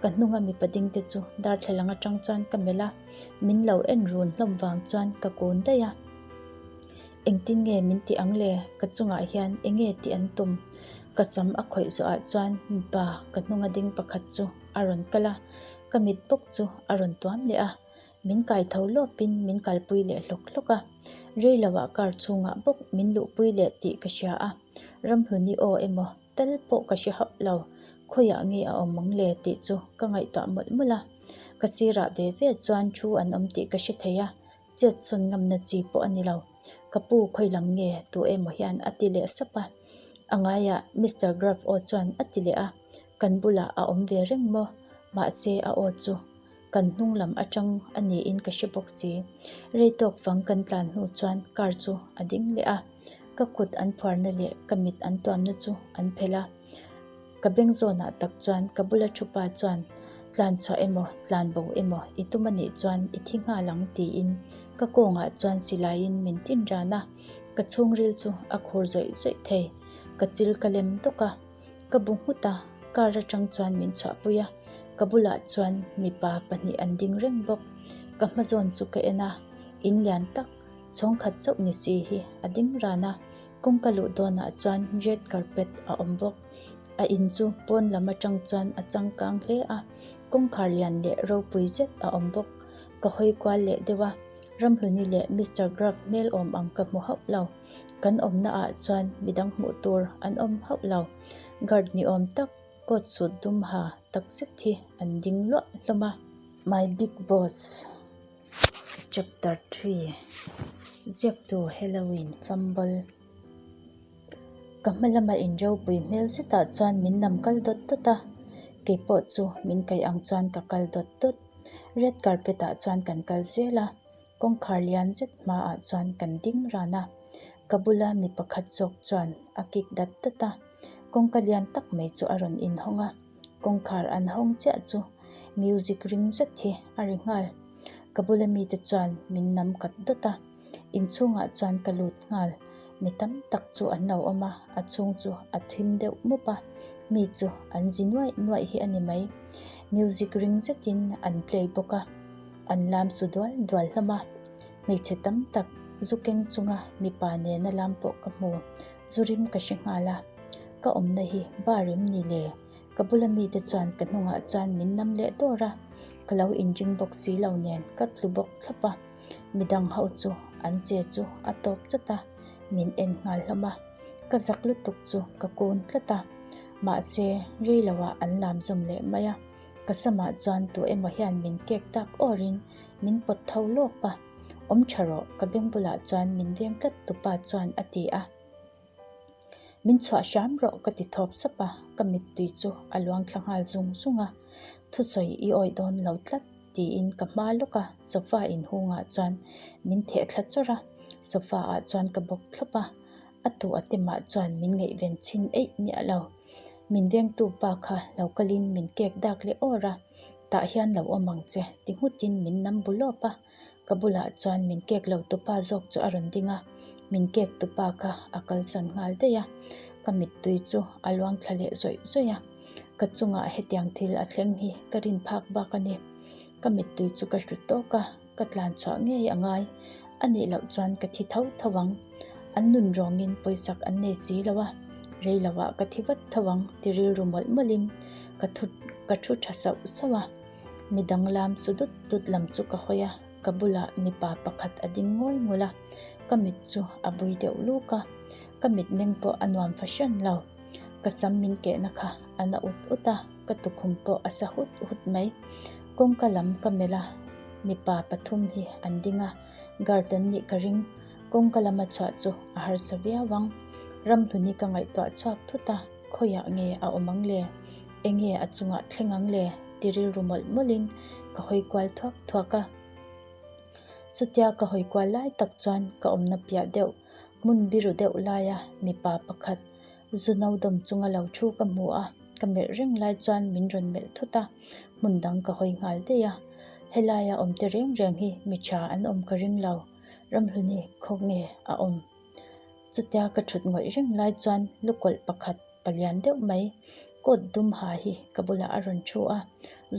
Ka hnunga mipa ding te chu darthlalang atang chuan ka melh a, min lo en run hlawm vang chuan ka kun daih a. Engtin nge min tih ang le, ka chungah hian enge tih an tum? Ka sam a khawih zawhah chuan mipa ka hnunga ding pakhat chu a rawn kal a, ka mit bawk chu a rawn tuam leh a. Min kai tho lawpin min kalpui leh hlawk hlawk a, rei loah car chhungah bawk min luhpui leh tih ka hria a, Ramhluni aw emaw tal pawh ka hre hauh lo, khawiah nge a awm ang le tih chu ka ngaihtuah mawlh mawlh a, ka sirah ve ve chuan thu an awm tih ka hre thei a, chet sawn ngamna chi pawh a ni lo. Ka pu khawi lam nge tu emaw hian a ti leh sap a, a ngaiah Mister Gruff aw chuan a ti leh a, kan bulah a awm ve reng maw? Mahse a aw chu Kan hnung lam atang a niin ka hre bawk si. Rei tawk fang kan tlan hnu chuan car chu a ding leh a, ka kut an phuarna leh ka mit an tuamna chu an phelh a. Ka beng zawnah tak chuan ka bula thu pa chuan tlan chhuah emaw tlan bo emaw i tum a nih chuan i thi nghal ang tiin. Ka kawngah chuan silaiin min tin ran a, ka chhungril chu a khur zawih zawih thei. Ka chil ka lem dawk a, ka bu nghut a, car atang chuan min chhuahpui a, ka bulah chuan mipa pahnih an ding reng bawk. Ka hma zawn chu ka en a, in lian tak, chhawngkhat chauh ni si hi a ding ran a, kawngka luh dawnah chuan red carpet a awm bawk. A in chu pawn lam atang chuan a changkang hle a, kawngkhar lian leh ropui zet a awm bawk. Ka hawi kual leh deuh a, Ramhluni leh Mister Gruff hmel awm ang ka hmu hauh lo. Kan awmna ah chuan midang hmuh tur an awm hauh lo. Guard ni awm tak coat suit dum ha tak zet hi an ding luah hlawm a. My big boss Chapter 3 Ziaktu Halloween Fumble Ka hma lama inropui hmel zetah chuan min nam kal dawt dawt a, keipawh chu min kaih ang chuan ka kal dawt dawt. Red carpet ah chuan kan kal zel a, kawngkhar lian zet hmaah chuan kan ding ran a. Ka bula mi pakhat zawk chuan a kik dat dat a, kawngka lian tak mai chu a rawn inhawng a, kawngkhar an hawng chiah chu music ring zet hi a ri nghal. Ka bula mite chuan min nam kat dawt a. Inchhungah chuan ka lut nghal. Mi tam tak chu an lo awm a, a chhung chu a thim deuh mup a, mi chu an zi nuaih nuaih hi a ni mai. Music ring zetin an play bawk a, an lam su dual dual hlawm a. Hmeichhe tam tak zu keng chunga mipa nena lam pawh ka hmu, zu rim ka hre nghal a. Ka awmna hi bar em ni le? Ka bula mite chuan ka hnungah chuan min nam leh dawr a, ka lo inring bawk si lo nen ka tlu bawk thlawp a. Midang ho chu an che chu a tawp chawt a, min en nghal hlawm a. Ka zak lutuk chu ka kun tlat a, mahse rei loah an lam zawm leh mai a. Ka samah chuan tu emaw hian min kek tak awrin min pawt tho lawp a, Awm tha rawh, ka beng bulah chuan min veng tlat tupa chuan a ti a. Min chhuah hram rawh ka ti thawp sap a, ka mittui chu a luang thla nghal zung zung a. Thusawi i awih dawn lo tlat tiin ka hma lawk a, sofa inhungah chuan min theh thla chawrh a, sofa ah chuan ka bawk thlawp a, a tu a temah chuan min ngaihven chhin eih miah lo. Min vengtu pa kha lo kalin min kek dak leh awr a, tah hian lo awm ang che ti nghutin min nam bu lawp a. Ka bulah chuan min kek lo tupa zawk chu a rawn ding a, min kek tupa kha a kalsan nghal daih a, ka mittui chu a luang thla leh zawih zawih a, ka chungah hetiang thil a thleng hi ka rin phak bak a ni. Ka mittui chu ka hru tawk a, ka tlan chhuah ngei a ngai, a nih loh chuan ka thi tho tho ang, an nun rawngin pawisak an nei si lo a, rei lovah ka thi vat tho ang ti rilru mawlh mawlhin ka thu ka thu tha sauh sauh a. Mi danglam chu dut dut lam chu ka hawi a, ka bulah mipa pakhat a ding ngawi ngawlh a, ka mit chu a bui deuh luk a, ka mitmeng pawh a nuam fahran lo. Ka sam min kehna kha a na ut ut a, ka tukhum pawh a sa hut hut mai. Kawngka lam ka melh a, mipa pathum hi an ding a, guard an nih ka ring. Kawngka lama chhuah chu a harsa viau ang. Ramhluni ka ngaihtuah chhuak thut a, khawiah nge a awm ang le? Enge a chungah thleng ang le? ti rilru mawlh mawlhin ka hawi kual thuak thuak a. Chutia ka hawi kual lai tak chuan ka awmna piah deuh, hmun biru deuh laia mipa pakhat zu no dawm chunga lo thu ka hmu a, ka melh reng lai chuan min rawn melh thut a, hmun dang ka hawi nghal daih a. Helaia awm te reng reng hi mi tha an awm ka ring lo, Ramhluni khaw nge a awm? Chutia ka thut ngawih reng lai chuan lukawlh pakhat palian deuh mai coat dum ha hi ka bulah a rawn thu a,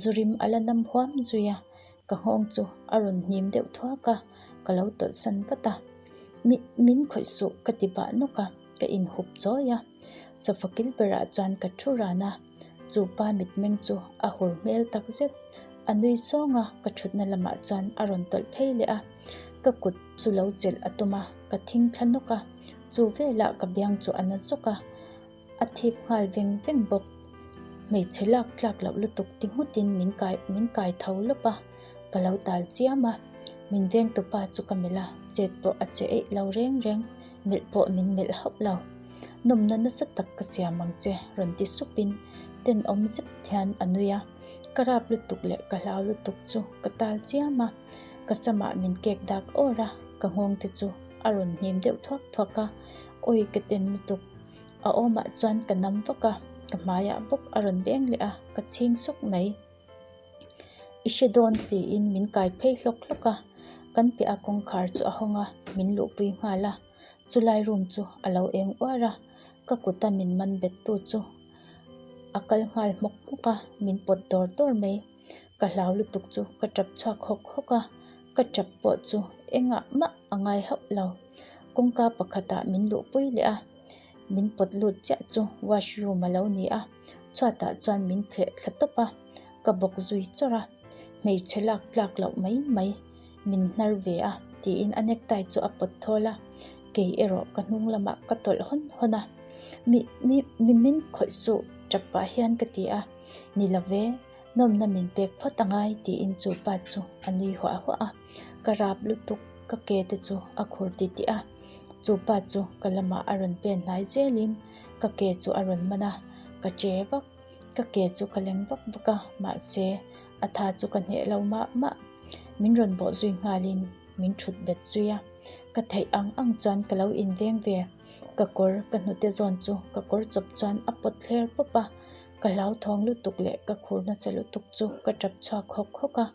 zu rim a la nam huam zui a, ka nghawng chu a rawn hnim deuh thuak a, ka lo tawlh san vat a. Mi, min khawih suh ka ti bah nawk a, ka inhup chawi a. Sofa kil berah chuan ka thu ran a, chu pa mitmeng chu a hur hmel tak zet. A nui sawng a, ka thutna lamah chuan a rawn tawlh phei leh a, ka kut chu lo chelh a tum a, ka thing thla nawk a, chu velah ka biang chu a na zawk a, a thip nghal veng veng bawk. Hmeichhe lak tlak loh lutuk ti nghutin min kai min kai tho lawp a, ka lo tal chiam a, min veng tupa chu ka melh a, chet pawh a che eih lo reng reng, melh pawh min melh hauh lo. Nawmna nasa tak ka siam ang che rawn ti supin tenawm zet hian a nui a, ka rap lutuk leh ka hlau lutuk chu ka tal chiam a. Ka samah min kek dak awr a, ka nghawng te chu a rawn hnim deuh thuak thuak a, awi ka ten lutuk. A awmah chuan ka nam vak a, ka hmaiah bawk a rawn beng leh a, ka chhing sawk mai. I hre dawn tiin min kai phei hlawk hlawk a, Kan piah a kawngkhar chu a hawng a, min luhpui nghal a. Chulai room chu a lo eng uar a, ka kuta min man bet tu chu a kal nghal hmawk hmawk a, min pawt dawr dawr mai. Ka hlau lutuk chu ka tap chhuak hawk hawk a, ka tap pawh chu engah mah a ngai hauh lo. Kawngka pakhatah min luhpui leh a, min pawt lut chiah chu washroom a lo ni a, chhuatah chuan min thleh thla tawp a, ka bawk zui chawrh a, hmeichhe lak tlak loh mai mai min hnar ve a tiin a necktie chu a pawt thawl a, kei erawh ka hnung lamah ka tawlh hawn hawn a, mi mi mi min khawih suh tap pah hian ka ti a, ni lo ve, nawmna min pek phawt a ngai tiin chu pa chu a nui huah huah a, ka rap lutuk ka ke te chu a khur ti tih a, chu pa chu ka lamah a rawn pen hnai zelin ka ke chu a rawn man a, ka che vak. Ka ke chu ka leng vak vak a, mahse a tha chu ka hneh lo mah mah. Min rawn bawh zui nghalin min thut bet zui a, ka theih ang ang chuan ka lo inveng ve. Ka kawr ka hnute zawn chu ka kawr chawp chuan a pawt thler pawp a, ka hlauthawng lutuk leh ka khur nasa lutuk chu ka tap chhuak hawk hawk a,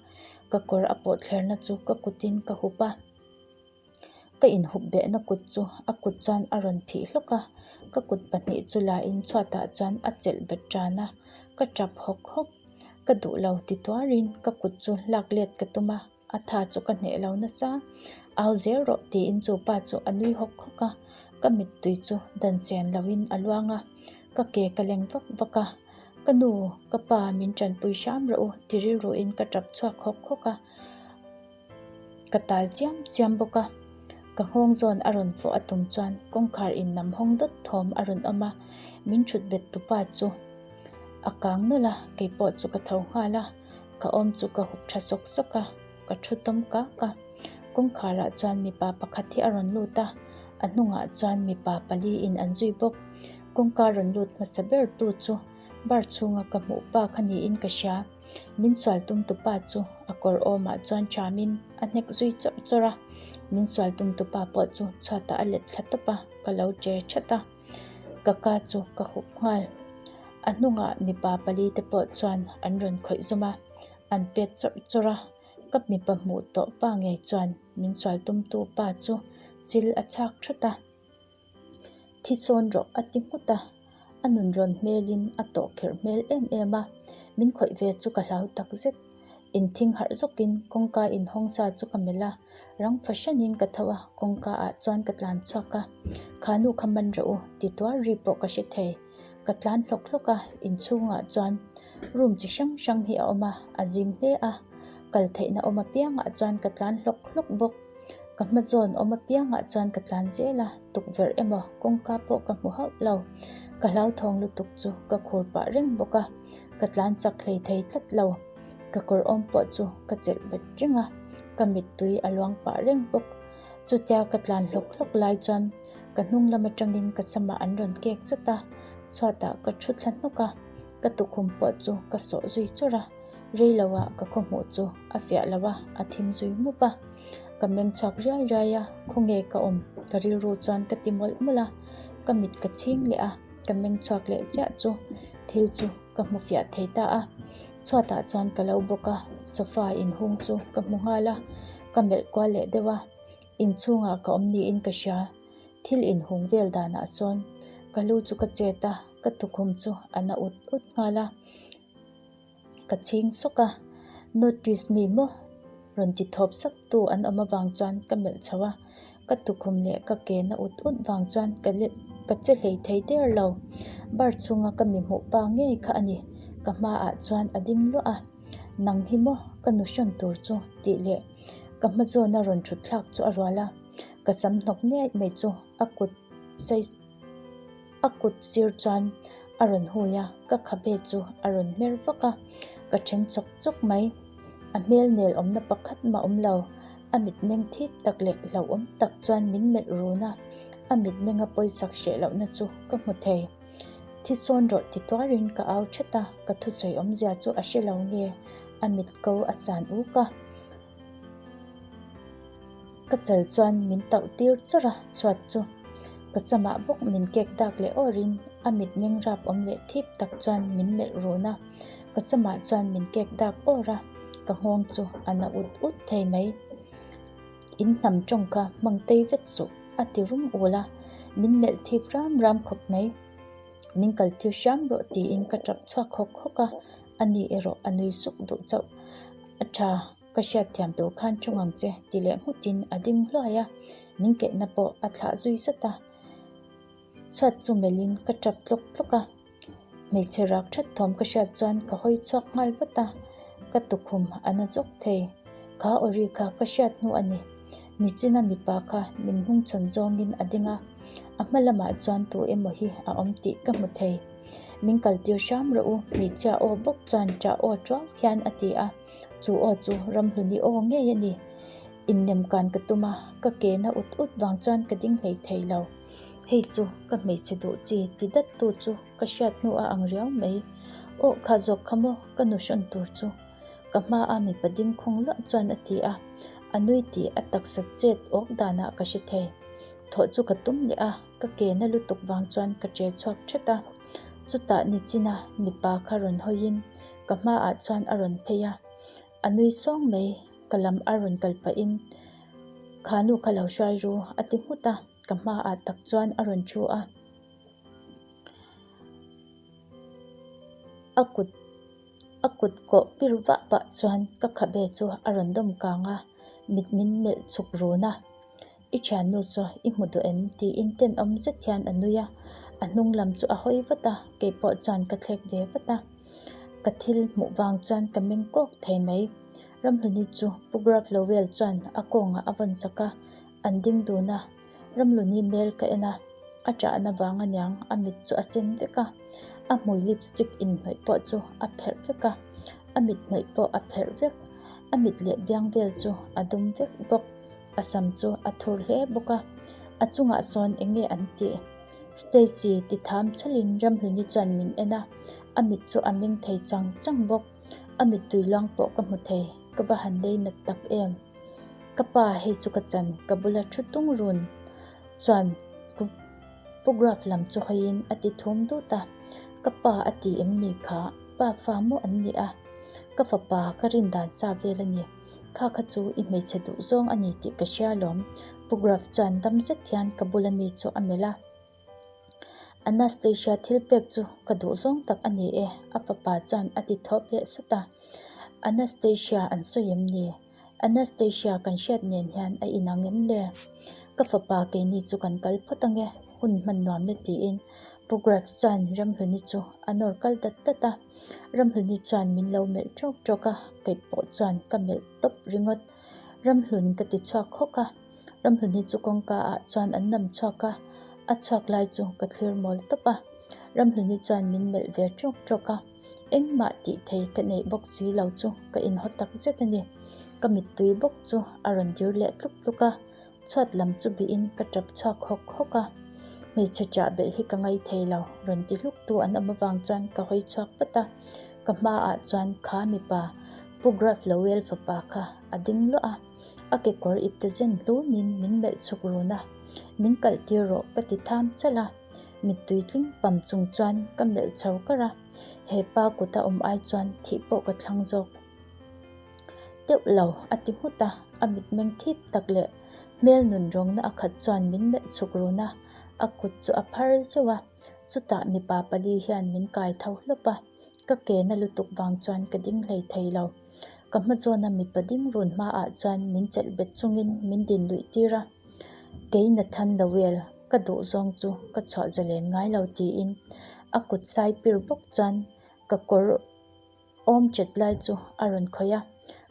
ka kawr a pawh thlerna chu ka kutin ka hup a. Ka inhup behna kut chu a kut chuan a rawn phih hlawk a, ka kut pahnih chu la in chhuatah chuan a chelh bet ran a, ka tap hawk hawk. Ka duh lo ti tuarin ka kut chu lak let ka tum a, a tha chu ka hneh lo nasa. Au zel rawh tiin chu pa chu a nui hawk hawk a, ka mittui chu dan sen loin a luang a, ka ke ka leng vak vak a, Ka nu, ka pa min tanpui hram rawh u ti rilruin ka tap chhuak hawk hawk a. Ka tal chiam chiam bawk a, ka nghawng zawn a rawn fawh a tum chuan kawngkhar in nam hawng dawt thawm a rawn awm a, min thut bet tu pa chu a kang nawlh a, keipawh chu ka tho nghal a, ka awm chu ka hup tha sawk sawk a, ka thu tawm kak a. Kawngkhar ah chuan mipa pakhat hi a rawn lut a, a hnungah chuan mipa pali in an zui bawk. Kawngka rawn lut hmasa ber tu chu bar chhunga ka hmuh pa kha niin ka hria. Min sual tum tu pa chu a kawr awmah chuan ṭhamin a hnek zui chawrh chawrh a, min sual tum tu pa pawh chu chhuatah a let thla tawp a, ka lo ṭe ṭhat a, ka ka chu ka hup nghal. A hnungah mipa pali te pawh chuan an rawn khawih zawm a, an pet chawrh chawrh a, ka mipa hmuh tawh pa ngei chuan min sual tum tu pa chu chil a chhak thut a. Thi sawn rawh a ti nghut a, a nun rawn hmelin a tawh kherh hmel em em a, min khawih ve chu ka hlau tak zet. Inthing harh zawkin kawngka inhawng sa chu ka melh a, rang fahranin ka tho a, kawngka ah chuan ka tlan chhuak a, Kha nu kha man rawh u ti tuar ri pawh ka hre thei. Ka tlan hlawk hlawk a, inchhungah chuan room chi hrang hrang hi a awm a, a zim hle a, kal theihna awm apiangah chuan ka tlan hlawk hlawk bawk. Ka hma zawn awm apiangah chuan ka tlan zel a, tukverh emaw kawngka pawh ka hmu hauh lo. Ka hlauthawng lutuk chu ka khur pah reng bawk a, ka tlan chak hlei thei tlat lo. Ka kawr awm pawh chu ka chelh bet reng a, ka mittui a luang pah reng bawk. Chutia ka tlan hlawk hlawk lai chuan ka hnung lam atangin ka samah an rawn kek chawt a, chhuatah ka thu thla hnawk a, ka tukhum pawh chu ka sawh zui chawrh a. Rei lo ah ka khaw hmuh chu a fiah lo a, a thim zui mup a. Ka meng chhuak riai riai a, khawnge ka awm ka rilru chuan ka ti mawlh mawlh a. Ka mit ka chhing leh a, ka meng chhuak leh chiah chu thil chu ka hmu fiah thei ta a. Chhuatah chuan ka lo bawk a, sofa inhung chu ka hmu nghal a, ka melh kual leh deuh a, inchhungah ka awm niin ka hria. Thil inhung vel danah sawn ka lu chu ka chet a, ka tukhum chu a na ut ut nghal a. Ka chhing sawk a, Notice mi maw? rawn ti thawp sak tu an awm avang chuan ka melh chho a, ka tukhum leh ka ke na ut ut vang chuan ka ka che hlei thei der lo. Bar chhunga ka mi hmuh pa ngei kha a ni, ka hmaah chuan a ding luah a, Nang hi maw ka nu hrawn tur chu tih leh ka hma zawna rawn thut thlak chu a rual a, ka sam hnawk niaih mai chu a kut sei A kut sir chuan a rawn hui a, ka khabe chu a rawn hmer vak a, ka then chawk chawk mai. A hmel nel awmna pakhat mah awm lo, a mitmeng thip tak leh hlauhawm tak chuan min melh run a, a mitmenga pawisak hreh lohna chu ka hmu thei. Thi sawn rawh ti tuarin ka au that a, ka thusawi awmzia chu a hre lo nge, a mit ko a san uk a. Ka chal chuan min tauh tir chawrh a, chhuat chu ka samah bawk min kek dak leh awrin a mitmeng rap awm leh thip tak chuan min melh run a, ka samah chuan min kek dak awr a, ka nghawng chu a na ut ut thei mai. In hnam tawng kha hmang tei vet suh, a ti rum ul a, min melh thip ram ram khawp mai. Min kal tir hram rawh tiin ka tap chhuak hawk hawk a, ani erawh a nui suk duh chauh. A tha, ka hriatthiam tur khan tawng ang che ti leh nghutin a ding hluai a, min kehna pawh a thlah zui zat a. Chhuat chu melhin ka tap tlawk tlawk a, hmeichhe rak that thawm ka hriat chuan ka hawi chhuak nghal vat a, ka tukhum a na zawk thei. Kha awri kha ka hriat hnu a ni. Nichina mipa kha min hnungchhawn zawngin a ding a, a hma lamah chuan tu emaw hi a awm tih ka hmu thei. Min kaltir hram rawh u, hmeichhia aw bawk chuan ṭah aw ṭuau hian a ti a, chu aw chu Ramhluni aw ngei a ni. Innem kan ka tum a, ka ke na ut ut vang chuan ka ding hlei thei lo. Hei chu ka hmeichhe duh chi ti dat tu chu ka hriat hnu a ang riau mai. Aw kha zawk kha maw ka nu hrawn tur chu. Ka hma a mipa ding khawng luah chuan a ti a, a nui tih a taksa chet awk danah ka hre thei. Thawh chu ka tum leh a, ka ke na lutuk vang chuan ka che chhuak thet a. Chutah nichina mipa kha rawn hawiin ka hmaah chuan a rawn phei a. A nui sawng mai, ka lam a rawn kal pahin Kha nu kha lo hruai ru a ti nghut a, ka hmaah tak chuan a rawn thu a. A kut a kut kawh pir vah pah chuan ka khabe chu a rawn dawm kang a, mit min melh chhuk run a. I thiannu saw i hmu duh em? tiin tenawm zet hian a nui a, a hnung lam chu a hawi vat a, keipawh chuan ka thlek ve vat a. Ka thil hmuh vang chuan ka meng kawk thei mai. Ramhluni chu Pu Graf Lowell chuan a kawngah a vawn sak a, an ding dun a. Ramhluni hmel ka en a, a ṭahna vang aniang a mit chu a sen vek a, a hmui lipstick inhnawih pawh chu a pherh vek a, a mit hnawih pawh a pherh vek, a mit leh biang vel chu a dum vek bawk. A sam chu a thur hle bawk a, a chungah sawn eng nge an tih? Stacy ti tham chhalin Ramhluni chuan min en a, a mit chu a meng thei chang chang bawk. A mittui luang pawh ka hmu thei, ka va han lei nat tak em. Ka pa hei chu ka chan, ka bula thu tung run chuan Pu Graf lam chu hawiin a ti thum dut a, ka pa a ti em ni kha, pa fa maw an ni a, ka fapa ka rin dan sa vel a ni. Kha kha chu i hmeichhe duh zawng a ni tih ka hria alawm, Pu Graf chuan dam zet hian ka bula mi chu a melh a. Anastasia thil pek chu ka duh zawng tak a ni e, a fapa chuan a ti thawp leh sat a. Anastasia an sawi em ni? Anastasia kan hriat nen hian a inang em le? Ka fapa keini chu kan kal phawt ange, hun hman nuam le tiin Pu Graf chuan Ramhluni chu a nawr kal dat dat a. Ramhluni chuan min lo melh ṭawk ṭawk a, kei pawh chuan ka melh tawp ringawt. Ramhlun ka ti chhuak hawk a, Ramhluni chu kawngka ah chuan an nam chhuak a, a chhuak lai chu ka thlir mawl tawp a. Ramhluni chuan min melh ve ṭawk ṭawk a, engmah tih thei ka neih bawk si lo chu ka inhaw tak zet a ni. Ka mittui bawk chu a rawn dir leh tluk tluk a. Chhuat lam chu bihin ka tap chhuak hawk hawk a, hmeichhe chah belh hi ka ngai thei lo, rawn ti hluk tu an awm avang chuan ka hawi chhuak vat a, ka hmaah chuan kha mipa Pu Graf Lowell fapa kha a ding luah a, a kekawr ipte zen hlunin min melh chhuk run a, min kalh tir rawh ka ti tham chalh a, mittui tling pam chung chuan ka melh chho kar a, he pa kuta awm ai chuan thih pawh ka thlang zawk. Deuh lo, a ti nghut a, a mitmeng thip tak leh hmel nun rawngna a khat chuan min melh chhuk run a, a kut chu a phar zeuh a, chutah mipa pali hian min kai tho hlawp a, ka ke na lutuk vang chuan ka ding hlei thei lo. Ka hma zawna mipa ding run hmaah chuan min chelh bet chungin min din luih tir a, kei Nathan Lowell ka duh zawng chu ka chhuah zalen ngai lo tiin a kut sai pir bawk chuan ka kawr Awm chet lai chu a rawn khawih a,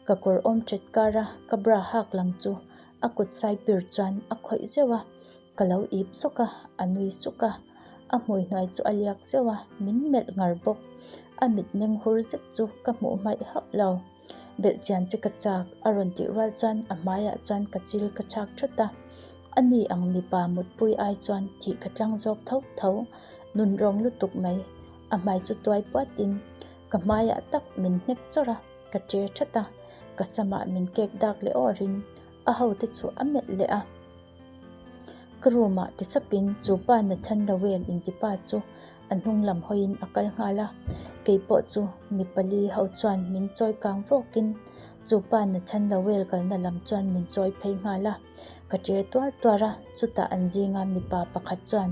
ka kawr awm chet kara ka bra hak lang chu a kut sai pir chuan a khawih zeuh a, ka lo ip sawk a, a nui suk a, a hmui hnuai chu a liak zeuh a, min melh ngar bawk. A mitmeng hur zet chu ka hmuh hmaih hauh lo. Belhchian che ka chak a rawn tih rual chuan a hmaiah chuan ka chil ka chhak thut a, a ni ang mipa mutpui ai chuan thih ka tlang zawk tho tho, nunrawng lutuk mai. A hmai chu tuai puatin ka hmaiah tak min hnek chawrh a, ka che that a, ka samah min kek dak leh awrin a hote chu a melh leh a. Ka room ah tisapin chu pa Nathan Lowell intipa chu a hnung lam hawiin a kal nghal a, keipawh chu mi pali ho chuan min chawi kang vawkin. Chu pa Nathan Lowell kalna lam chuan min chawi phei nghal a. Ka ṭe tuar tuar a, chutah an zinga mipa pakhat chuan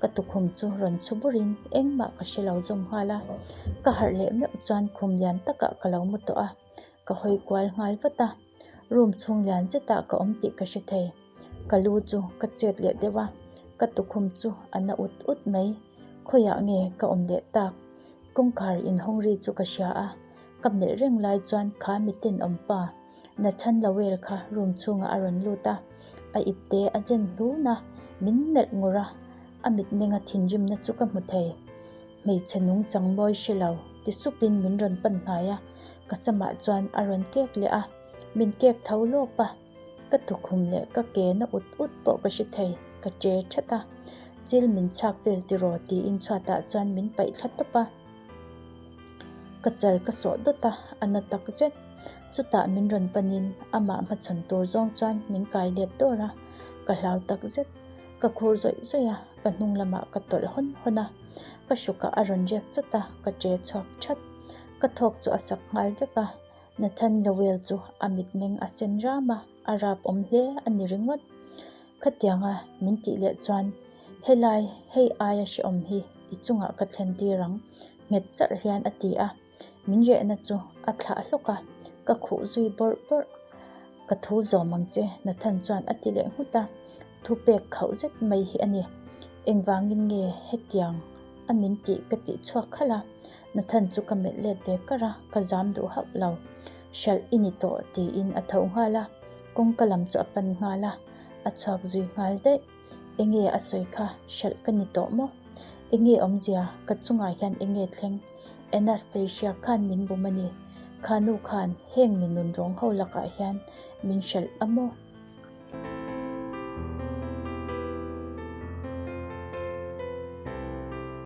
ka tukhum chu rawn chhu burin engmah ka hre lo zawm nghal a. Ka harh leh meuh chuan khum lian takah ka lo mu tawh a, ka hawi kual nghal vat a. Room chhung lian zetah ka awm tih ka hre thei. Ka lu chu ka chet leh deuh a, ka tukhum chu a na ut ut mai. Khawiah nge ka awm leh tak? Kawngkhar inhawng ri chu ka hria a, ka melh reng lai chuan kha mi tenawm pa Nathan Lowell kha room chhungah a rawn lut a, a ipte a zen hlun a, min melh ngur a, a mitmenga thinrimna chu ka hmu thei. Hmeichhe nungchang mawi hre lo ti supin min rawn pan hnai a, ka samah chuan a rawn kek leh a, min kek tho lawp a, ka tukhum leh ka ke na ut ut pawh ka hre thei, ka che that a, chil min chhak vel tiraw tiin chhuatah chuan min paih thla tawp a, ka chal ka sawh dawt a, a na tak zet. Chutah min rawn panin amah hmachhawn tur zawng chuan min kai let dawr a, ka hlau tak zet. Ka khur zawih zawih a, ka hnung lamah ka tawlh hawn hawn a, ka hrukah a rawn riak chawt a, ka ṭe chhuak ṭhat. Ka thawk chu a sak nghal vek a, Nathan Lowell chu a mitmeng a sen ram a, a rap awm hle a ni ringawt. Khatianga min tih leh chuan, Helai, hei aia hrehawm hi i chungah ka thlen tir ang, nghet charh hian a ti a. Min rehna chu a thlah hlawk a, ka khuh zui bawrh bawrh. Ka thu zawm ang che, Nathan chuan a ti leh nghut a, thupek khauh zet mai hi a ni. Engvangin nge hetiang a min tih ka tih chhuak khalh a, Nathan chu ka melh let ve kar a, ka zam duh hauh lo. Hralh i ni tawh tiin a tho nghal a, kawngka lam chu a pan nghal a, a chhuak zui nghal daih. Enge a sawi kha hralh ka ni tawh maw? Enge awmzia ka chungah hian enge thleng? Anastasia khan min bum a ni. Kha nu khan heng mi nunrawng ho lakah hian min hralh a maw?